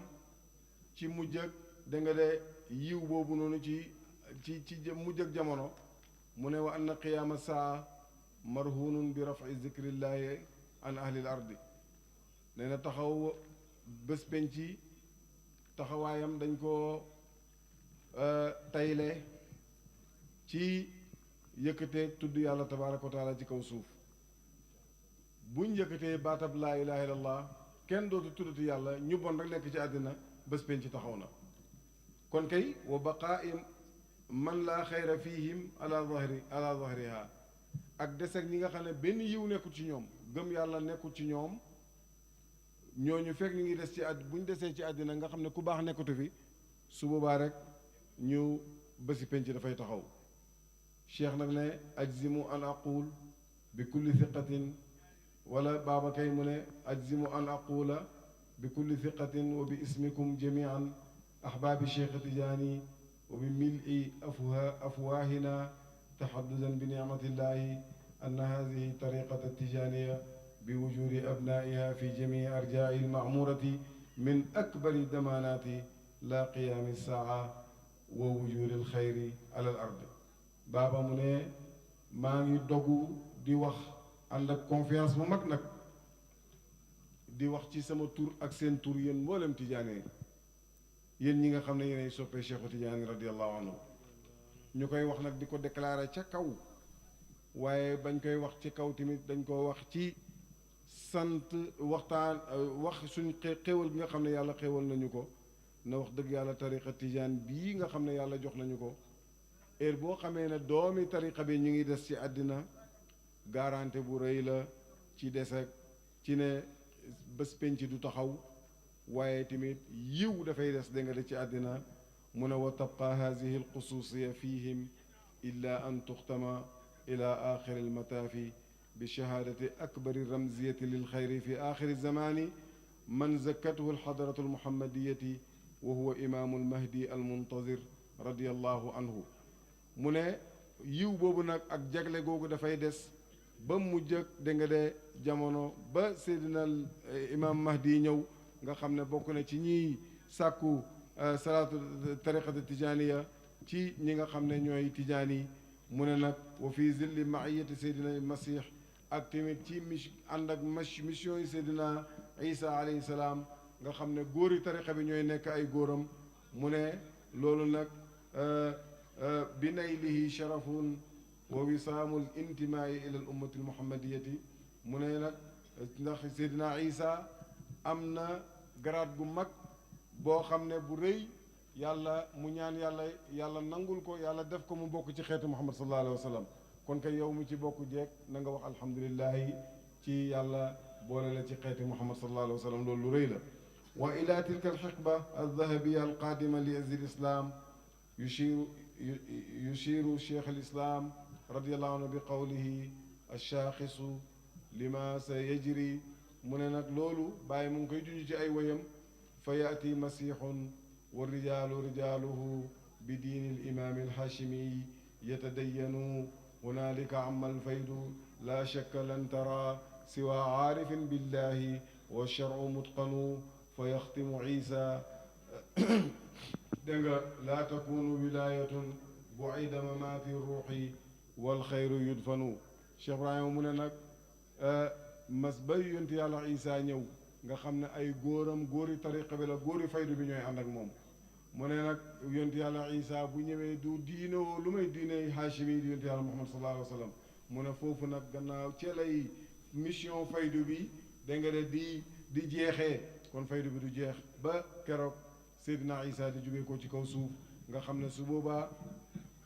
ci mujj ak da nga de yiw boobu noonu ci mujj ak jamono mu ne wa anna qiyaama saa marhunun bi rafi zikrillahi an ahlil ardi nee na taxaw bés penci taxawaayam dañ ko tayle ci yëkkatee tudd yàlla tabaraka wa taala ci kaw suuf buñ yëkkatee baatab laa ilaha illallah kenn dootu tuddati yàlla ñu bon rek nekk ci àddina bés penci taxaw na kon kay wa baqaai man laa xayra fihim ala zahriha ak des ak ñi nga xam ne benn yiw nekkul ci ñoom gëm yàlla nekkul ci ñoom ñooñu fekk ñu ngi des ci bu ñu desee ci àddina nga xam ne ku baax nekkatu fi su boobaa rek ñu bési penc dafay taxaw cheikh nag ne ajzimu an aqul bi kulli thiqatin wala baaba kay mu ne ajzimu an aqula bi kulli thiqatin wa bi ismikum jamian ahbaabi cheikh tijaani wa bi mil'i afwaahina taxaddudan bi nicmatillahi anna hadihi tariqata tijaaniya bi wujudi abnaiha fi jamii arjaai almacmurati min akbari damaanaati la qiyaami saa wa wujudi alxayri ala al ard baaba mu ne maa ngi dogu di wax ànd ak confiance bu mag nag di wax ci sama tur ak seen tur yéen mboolem tijaane yéen ñi nga xam ne yéenay soppee Cheikhu Tijaani radiallahu anhu ñu koy wax nag di ko déclaré ca kaw waaye bañ koy wax ci kaw tamit dañ ko wax ci sant waxtaan wax suñ xéewal gi nga xam ne yàlla xéewal nañu ko na wax dëgg yàlla tariqa tijaan bii nga xam ne yàlla jox nañu ko heure boo xamee ne doomi tariqa bi ñu ngi des ci àddina garantie bu rëy la ci des ak ci ne bés penc du taxaw waaye tamit yiw dafay des da nga de ci àddina mu ne wa tabqa hadihi alxususiya fihim illa an tuxtama ila axiri almataafi bi shahaadati akbari ramziyati lilxayri fi axiri zamani man zakkathu alxadaratu almuhammadiyati wa huwa imaamu almahdi almuntazir radiallahu anhu mu ne yiw boobu nag ak jagle googu dafay des ba mujj ak da nga de jamono ba seydina imaam mahdi ñëw nga xam ne bokk na ci ñiy sàkku salaatu tariqati tijaaniya ci ñi nga xam ne ñooy tijaan yi mu ne nag wa fi zilli maiyati seydina masih ak tamit ci ànd ak mission yi seydina isa alayhi salaam nga xam ne góori tariqa bi ñooy nekk ay góoram mu ne loolu nag bi naylihi sharafun wa wisaamul intimaai ila al ummati almuhammadiyati mu ne nag ndax seydina isa am na garaat gu mag boo xam ne bu rëy yàlla mu ñaan yàlla nangul ko yàlla def ko mu bokk ci xeetu muhammad sallallahu alayhi wa sallam kon kay yow mi ci bokk jeeg na nga wax alhamdulillahi ci yàlla boole la ci xeeti muhammad sallallahu alayhi wa sallam loolu lu rëy la wa ila tilka alxiqba aldahabiya alqadima li azzi lislam yushiru cheikh alislam radiallahu anhu bi qawlihi alshaaxisu lima sa yajri mu ne nag loolu bàyyi mu ngi koy junj ci ay woyam fa yaati masixun wa rijaalu rijaaluhu bi diini alimaami alhaashimi yatadayanu hunaalika amma alfaydu laa shakka lan tara siwa aarifin billahi wa sharcu mutqanu fa yaxtimu isa dégg nga laa takunu wilaayatun buida mamaati ruuxi wal xayru yudfanu Cheikh Ibrahima mu ne nag mas ba yonent yàlla isa ñëw nga xam ne ay góori tariqa bi la góori faydu bi ñooy ànd ak moom mu ne nag yonent yàlla isa bu ñëwee du diine woo lu may diine haashimi di yonent yàlla muhammad sallallahu alayhi wa sallam mu ne foofu nag gannaaw ci lay mission faydu bi da nga de di jeexee kon faydu bi du jeex ba keroog Seydina isa di jógee ko ci kaw suuf nga xam ne su boobaa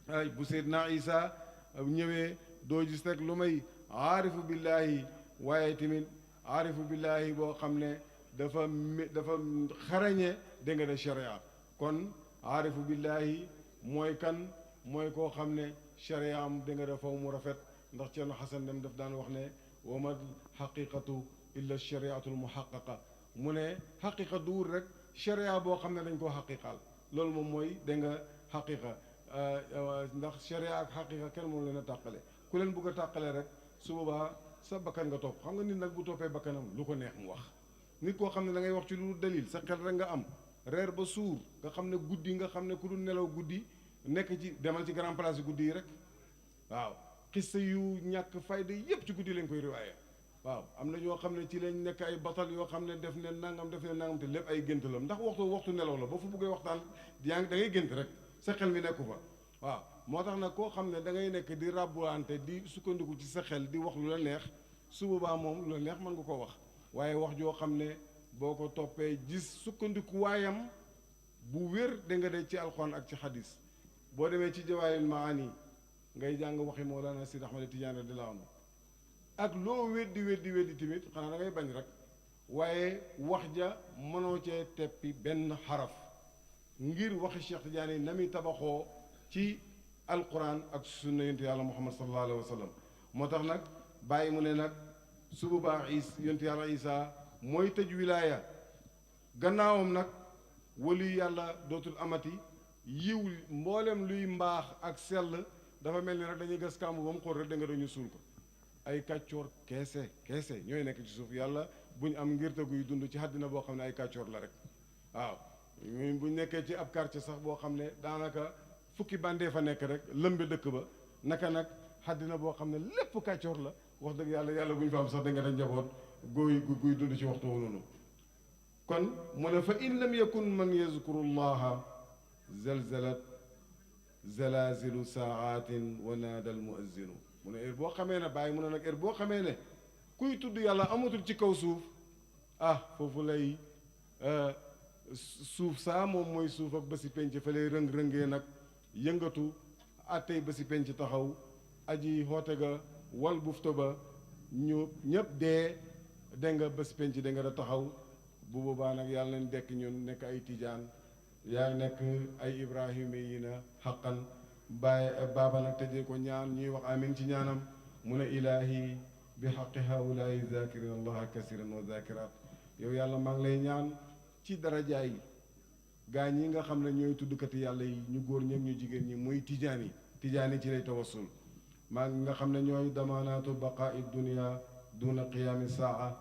ay bu Seydina isa ñëwee doo gis rek lu may aarifu billahi waaye tamit aarifu billahi boo xam ne dafa xarañe da nga de sharia kon aarifu billahi mooy kan mooy koo xam ne sharia am da nga de faw mu rafet ndax Ceerno Xasan Dem daf daan wax ne wa ma xaqiqatu illa shariatul muhaqqaqa mu ne xaqiqa duur rek sharia boo xam ne dañ koo xaqiqaal loolu moom mooy da nga xaqiqa ndax sharia ak xaqiqa kenn moom leen a tàqale ku leen bugg a tàqale rek su boobaa sa bakkan nga topp xam nga nit nag bu toppee bakkanam lu ko neex mu wax nit koo xam ne da ngay wax ci lu dalil sa xel rek nga am reer ba suur nga xam ne guddi nga xam ne ku dul nelaw guddi nekk ci demal ci grand place yi guddi yi rek waaw xissa yu ñàkk fayda yépp ci guddi lañ koy riwaaye waaw am na ñoo xam ne ci lañ nekk ay batal yoo xam ne def ne nangam te lépp ay gént la ndax waxtu nelaw la ba fu buggee waxtaan yaa ngi da ngay gént rek sa xel mi nekku fa waaw moo tax nag koo xam ne da ngay nekk di ràbbuwante di sukkandiku ci sa xel di wax lu la neex su boobaa moom lu la neex mën nga ko wax waaye wax joo xam ne boo ko toppee gis sukkandiku waayam bu wér da nga de ci alxuraan ak ci xadis boo demee ci jawaahirul maani ngay jàng waxi Mawlana Sidi Ahmad Tijaan radiyallaahu anhu ak loo weddi tamit xanaa da ngay bañ rek waaye wax ja mënoo cee teppi benn xaraf ngir waxi Cheikh Tidiane na muy tabaxoo ci alquran ak sunna yonent yàlla muhammad sallallahu alayhi wa sallam moo tax nag bàyyi mu ne nag su boobaa yonent yàlla isa mooy tëj wilaaya gannaawam nag wali yàlla dootul amati yiw mboolem luy mbaax ak sell dafa mel ni rek dañuy gas kàmb ba mu xool rek da nga dañu suul ko ay kàccoor keese ñooy nekk ci suuf yàlla buñ am ngirte guy dund ci àddina boo xam ne ay kàccoor la rek waaw buñ nekkee ci ab quartier sax boo xam ne daanaka fukki bandee fa nekk rek lëmbe dëkk ba naka nag àddina boo xam ne lépp kàccoor la wax dëgg yàlla buñ fa am sax da nga da njaboot guy dund ci waxtu noonu kon mu ne fa in lam yakun man yazkuru llaha zalzalat zalazilu saatin wa naada al muazzinu mu ne heure boo xamee ne bàyyi mu ne nag heure boo xamee ne kuy tudd yàlla amatul ci kaw suuf foofu lay suuf saa moom mooy suuf ak bési penc fa lay rëng-rëngee nag yëngatu attey bési penc taxaw aji xoote ga wal bufta ba ñu ñëpp dee dégg nga bési penc da nga da taxaw bu boobaa nag yàlla nañ dekk ñun nekk ay tijaan yaa nekk ay ibrahima yi na xaqan bàyyi baaba nag tëjee ko ñaan ñuy wax amin ci ñaanam mu ne ilaahi bi xaqi haulaai zakirin allaha kasiran wa zakirat yow yàlla maa ngi lay ñaan ci darajaay gaa ñi nga xam ne ñooy tuddkati yàlla yi ñu góor ñeeg ñu jigéen ñi muy tijaani ci lay tawassul maa ngi nga xam ne ñooy damaanaatu baqaai dunia duna qiyaami saa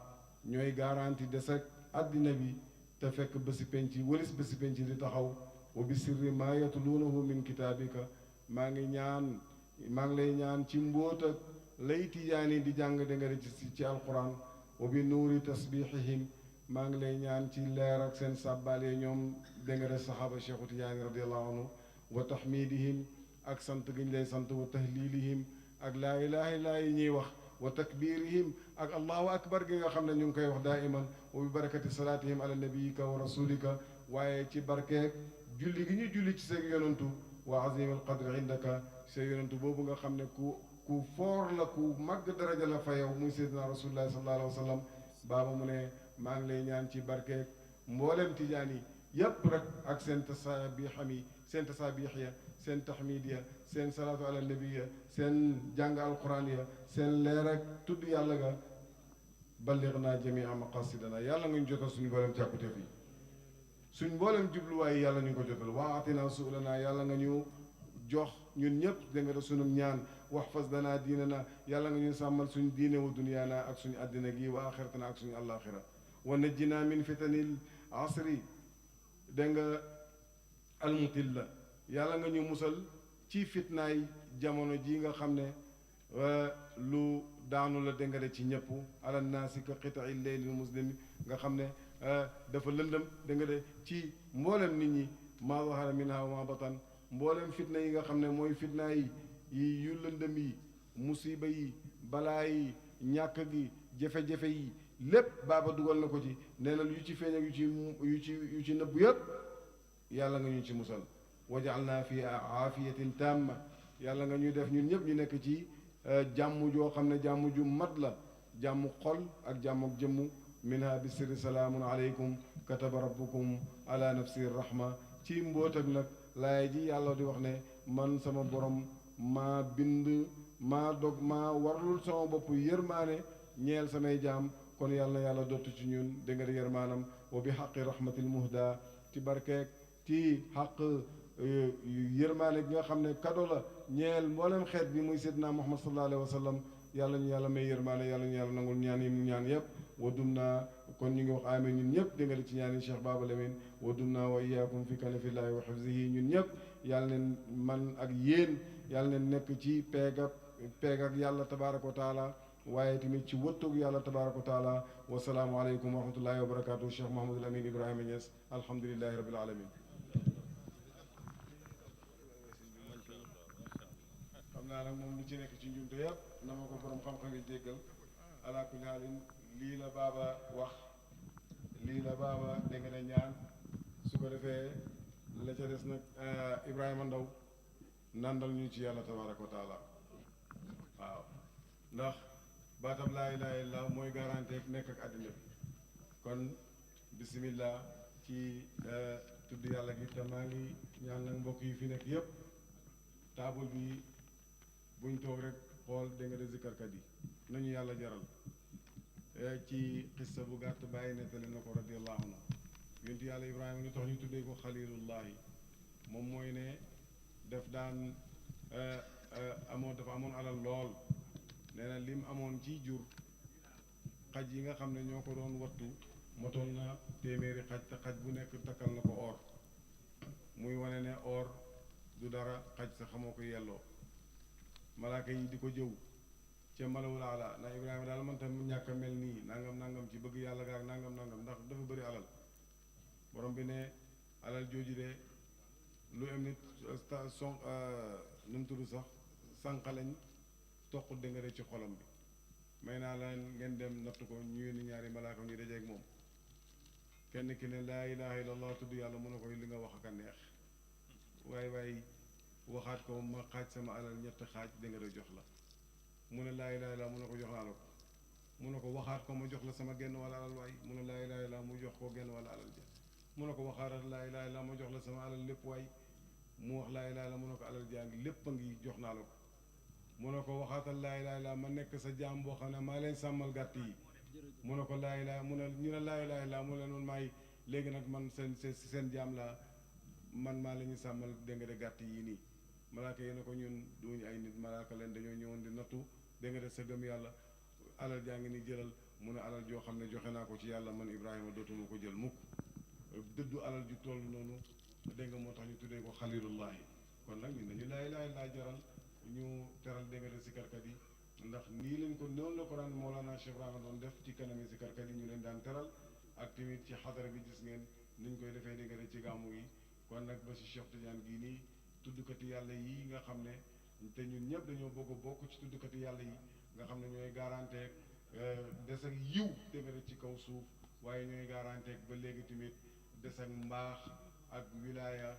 ñooy garanti des ak àddina bi te fekk bési penc wëlis bési penc di taxaw wa bi sirri maa yatluunahu min kitaabika maa ngi lay ñaan ci mbóot ak lay tijaani di jàng da nga ci alquran wa bi nuuri tasbixihim maa ngi lay ñaan ci leer ak seen sàbbaale ñoom da nga saxaaba cheikhu tijaani radiallahu anhu wa tahmidihim ak sant giñ lay sant wa tahlilihim ak laa ilaha illaa yi ñuy wax wa takbirihim ak allahu akbar gi nga xam ne ñu ngi koy wax daa iman wa bi barakati salaatihim ala nabiyika wa rasulika waaye ci barkeeg julli gi ñu julli ci seen yonantu wa azim al qadri indaka seen yonantu boobu nga xam ne ku foor la ku màgg daraja la fa yow muy seydina rasulullahi sallallahu alayhi wa sallam baaba mu ne maa ngi lay ñaan ci barkeeg mboolem tijaan yi yépp rek ak seen tasabixam yi seen tasabix ya seen taxmid ya seen salaatu ala nabi ya seen jàng alquran ya seen leer ak tudd yàlla ga balligh naa jamia maqasidana yàlla nga ñu jotal suñu mboolem càkkuteef yi suñ mboolem jubluwaay yàlla ñu ko jotal wa atina suulanaa yàlla nga ñu jox ñun ñëpp da nga def sunu ñaan waxfas danaa diina na yàlla nga ñu sàmmal suñ diine wa duniyaana ak suñu àddina gi wa axiratana ak suñu àllaaxira wa najjina min fitanil asri da nga almutilla yàlla nga ñu musal ci fitnaay jamono ji nga xam ne lu daanu la dégg nga ci ñëpp ala naasi ka qitai leylil muslimi nga xam ne dafa lëndëm dégg nga de ci mboolem nit ñi maa zahara minha wa ma batan mboolem fitna yi nga xam ne mooy fitna yi yu lëndëm yi musiba yi balaa yi ñàkk gi jafe-jafe yi lépp baaba dugal na ko ci nee na yu ci feeñ ak yu ci nëbb yëpp yàlla nga ñu ci musal wajalna fi aafiyatin tamma yàlla nga ñuy def ñun ñëpp ñu nekk ci jàmm joo xam ne jàmm ju mat la jàmm xol ak jàmm ak jëmm minha bi sirri salaamun aleykum kataba rabbukum ala nafsi rahma ci mbóot ak nag laay ji yàlla di wax ne man sama borom maa bind maa warlul sama bopp yërmaane ñeel samay jaam kon yàlla na yàlla dottu ci ñun dégg nga yërmaanam wa bi xaqi rahmatil muhda ci barkeek ci xaq yërmaane gi nga xam ne kado la ñeel mboolem xeet bi muy seydina muhammad sallallahu alayhi wa sallam yàlla ñu yàlla may yërmaane yàlla ñu yàlla nangul ñaan yi mu ñaan yëpp wa dum naa kon ñu ngi wax amin ñun ñëpp dégg nga ci ñaan yi Cheikh Baba Lamine wa dum naa wa iyaakum fi kanafillaahi wa xifzihi ñun ñëpp yàlla neen man ak yéen yàlla neen nekk ci peeg ak yàlla tabaraka wa taala waaye tamit ci wëttug yàlla tabaraka wa taala wasalaamu aleykum wa rahmatullahi wa barakatuh Cheikh Mouhamadul Amin Ibrahima Niass alhamdulilahi rabbil alamin xam naa nag moom lu ci nekk ci njumte yëpp na ma ko borom xam-xam yi jéggal ala kulli haalin lii la baaba wax lii la baaba dégg nga ne ñaan su ko defee la ca des nag Ibrahima Ndaw nandal ñu ci yàlla tabaraka wa taala waaw ndax baatab laa ilaaha illallaah mooy garanti ak nekk ak àddina bi kon bismillah ci tudd yàlla gi te maa ngi ñaan nag mbokk yi fi nekk yépp taabul bi buñ toog rek xool dégg nga de zikkarkat yi nañu yàlla jaral ci xissa bu gàtt bàyyi nettali na ko radiyallahu anhu yonent yàlla Ibrahima lu tax ñu tuddee ko xalilullahi moom mooy ne def daan dafa amoon alal lool nee na lim amoon ci jur xaj yi nga xam ne ñoo ko doon wattu motoon na téeméeri xaj te xaj bu nekk takkal na ko or muy wane ne or du dara xaj sa xamoo ko yelloo malaaka yi di ko jëw ca malawul ala ndax Ibrahima daal man tam ñàkk a mel nii nangam ci bëgg yàlla gaak nangam ndax dafa bëri alal borom bi ne alal jooju de lu am nit nu mu tudd sax sànqaleñ toq dëngare ci xolam bi may naa la ngeen dem natt ko ñu yónni ñaari malaaka ñu dajeeg moom kenn ki ne laa ilaha illallah tudd yàlla mu ne ko li nga wax ak a neex waaye waxaat ko ma xaaj sama alal ñetti xaaj dëngare jox la mu ne laa ilaha illallah mu ne ko jox naa la ko mu ne ko waxaat ko ma jox la sama genn wala alal waay mu ne laa ilaha illallah mu jox ko genn wala alal ja mu ne ko waxaaral laa ilaaha illa ma jox la sama alal lépp waay mu wax laa ilaaha illa mu ne ko alal jaa ngi lépp a ngi jox naa la ko mu ne ko waxaatal laa ilaaha illa ma nekk sa jaam boo xam ne maa leen sàmmal gàtt yi mu ne ko laa ilaaha mu ne ñu ne laa ilaaha illa mu leen man maay léegi nag man seen jaam laa man maa la ñu sàmmal dégg nga de gàtt yii nii malaaka yi ne ko ñun duñu ay nit malaaka leen dañoo ñëwoon di nattu dégg nga de sa gëm yàlla alal jaa ngi ni jëlal mu ne alal joo xam ne joxe naa ko ci yàlla man Ibrahima dootuma ko jël mukk dëddu alal ju toll noonu dégg nga moo tax ñu tuddee ko xalilullahi kon nag ñun dañu laa ilaaha illa jaral ñu teral dégg nga de sikarkat yi ndax nii lañ ko noonu la ko daan Mawlana Cheikh Ibrahima doon def ci kanami sikarkat yi ñu leen daan teral ak tamit ci xadara bi gis ngeen niñ koy defee dégg nga de ci gàmmu gi kon nag ba si Cheikh Tidiane gii nii tuddkati yàlla yi nga xam ne te ñun ñëpp dañoo bëgg a bokk ci tuddkati yàlla yi nga xam ne ñooy garanteeg des ak yiw dégg nga ci kaw suuf waaye ñooy garanteeg ba léegi tamit des ak mbaax ak wilaaya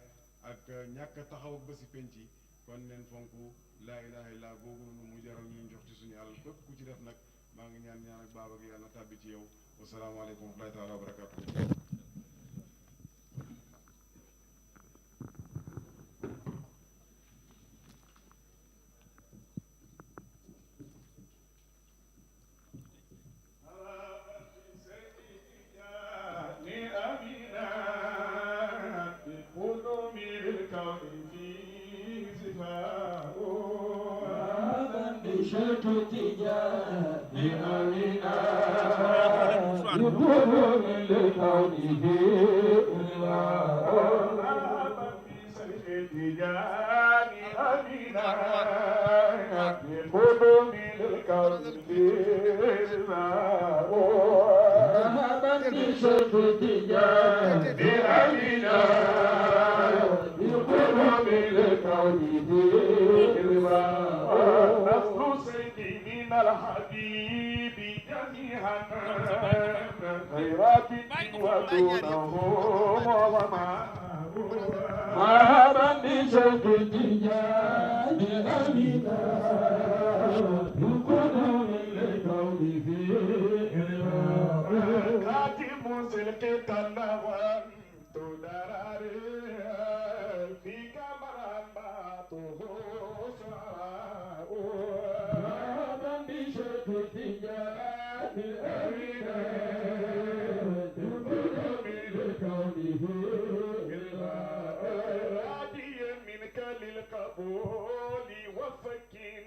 ak ñàkk taxaw ak ba si penc yi kon neen fonk laa ilaha illa googu noonu mu jaral ñu jox ci suñu àll képp ku ci def nag maa ngi ñaan ñaan ak baaba gi yàlla tàbbi ci yow wasalaamaaleykum wa rahmatullahi taala wa barakatu شرك تجاه أمينا يقول من لقوله تجاه أمينا يقول من لقوله شرك تجاه أمينا يقول من لقوله نصر سيدنا الحبيب جميعا خيرات ودونه وما مرحبا بشوق التجاه أمينا يكون من القول فيه خاتم سلك النوام تدرر فيك مراماته للقبول وفكين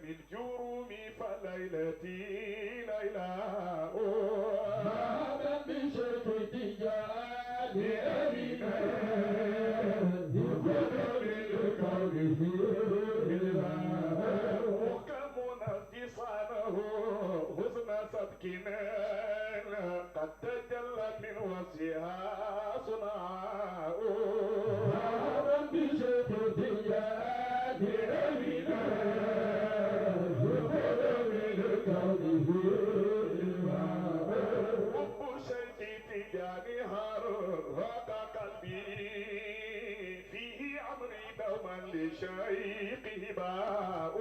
للجروم فليلتي ليلاء هذا بشرط تجاه أمينا يقول للقول وكمن اتصاله حسن صدقنا قد تجلى من وجهها صنعاء بشرط تجاه أمينا يقول للقول حب شيخ تجانها رق قلبي فيه أمري دوما لشيخه باء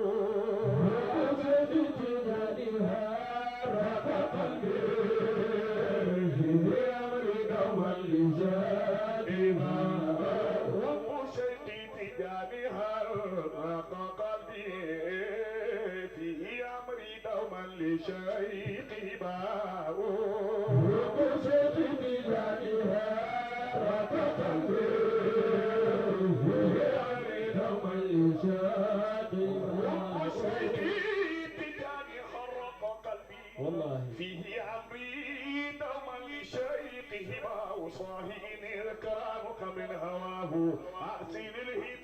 شيخ تجانها رق قلبي فيه أمري دوما لشيخه باء شيخ تجانها رق قلبي فيه أمري دوما لشيخه باء شيخ تجانها رق قلبي فيه أمري دوما لشيخه شيخ تجانها رق قلبي والله فيه أمري دوما لشيخه باء صاهين الكرام من هواه أحسن الهدى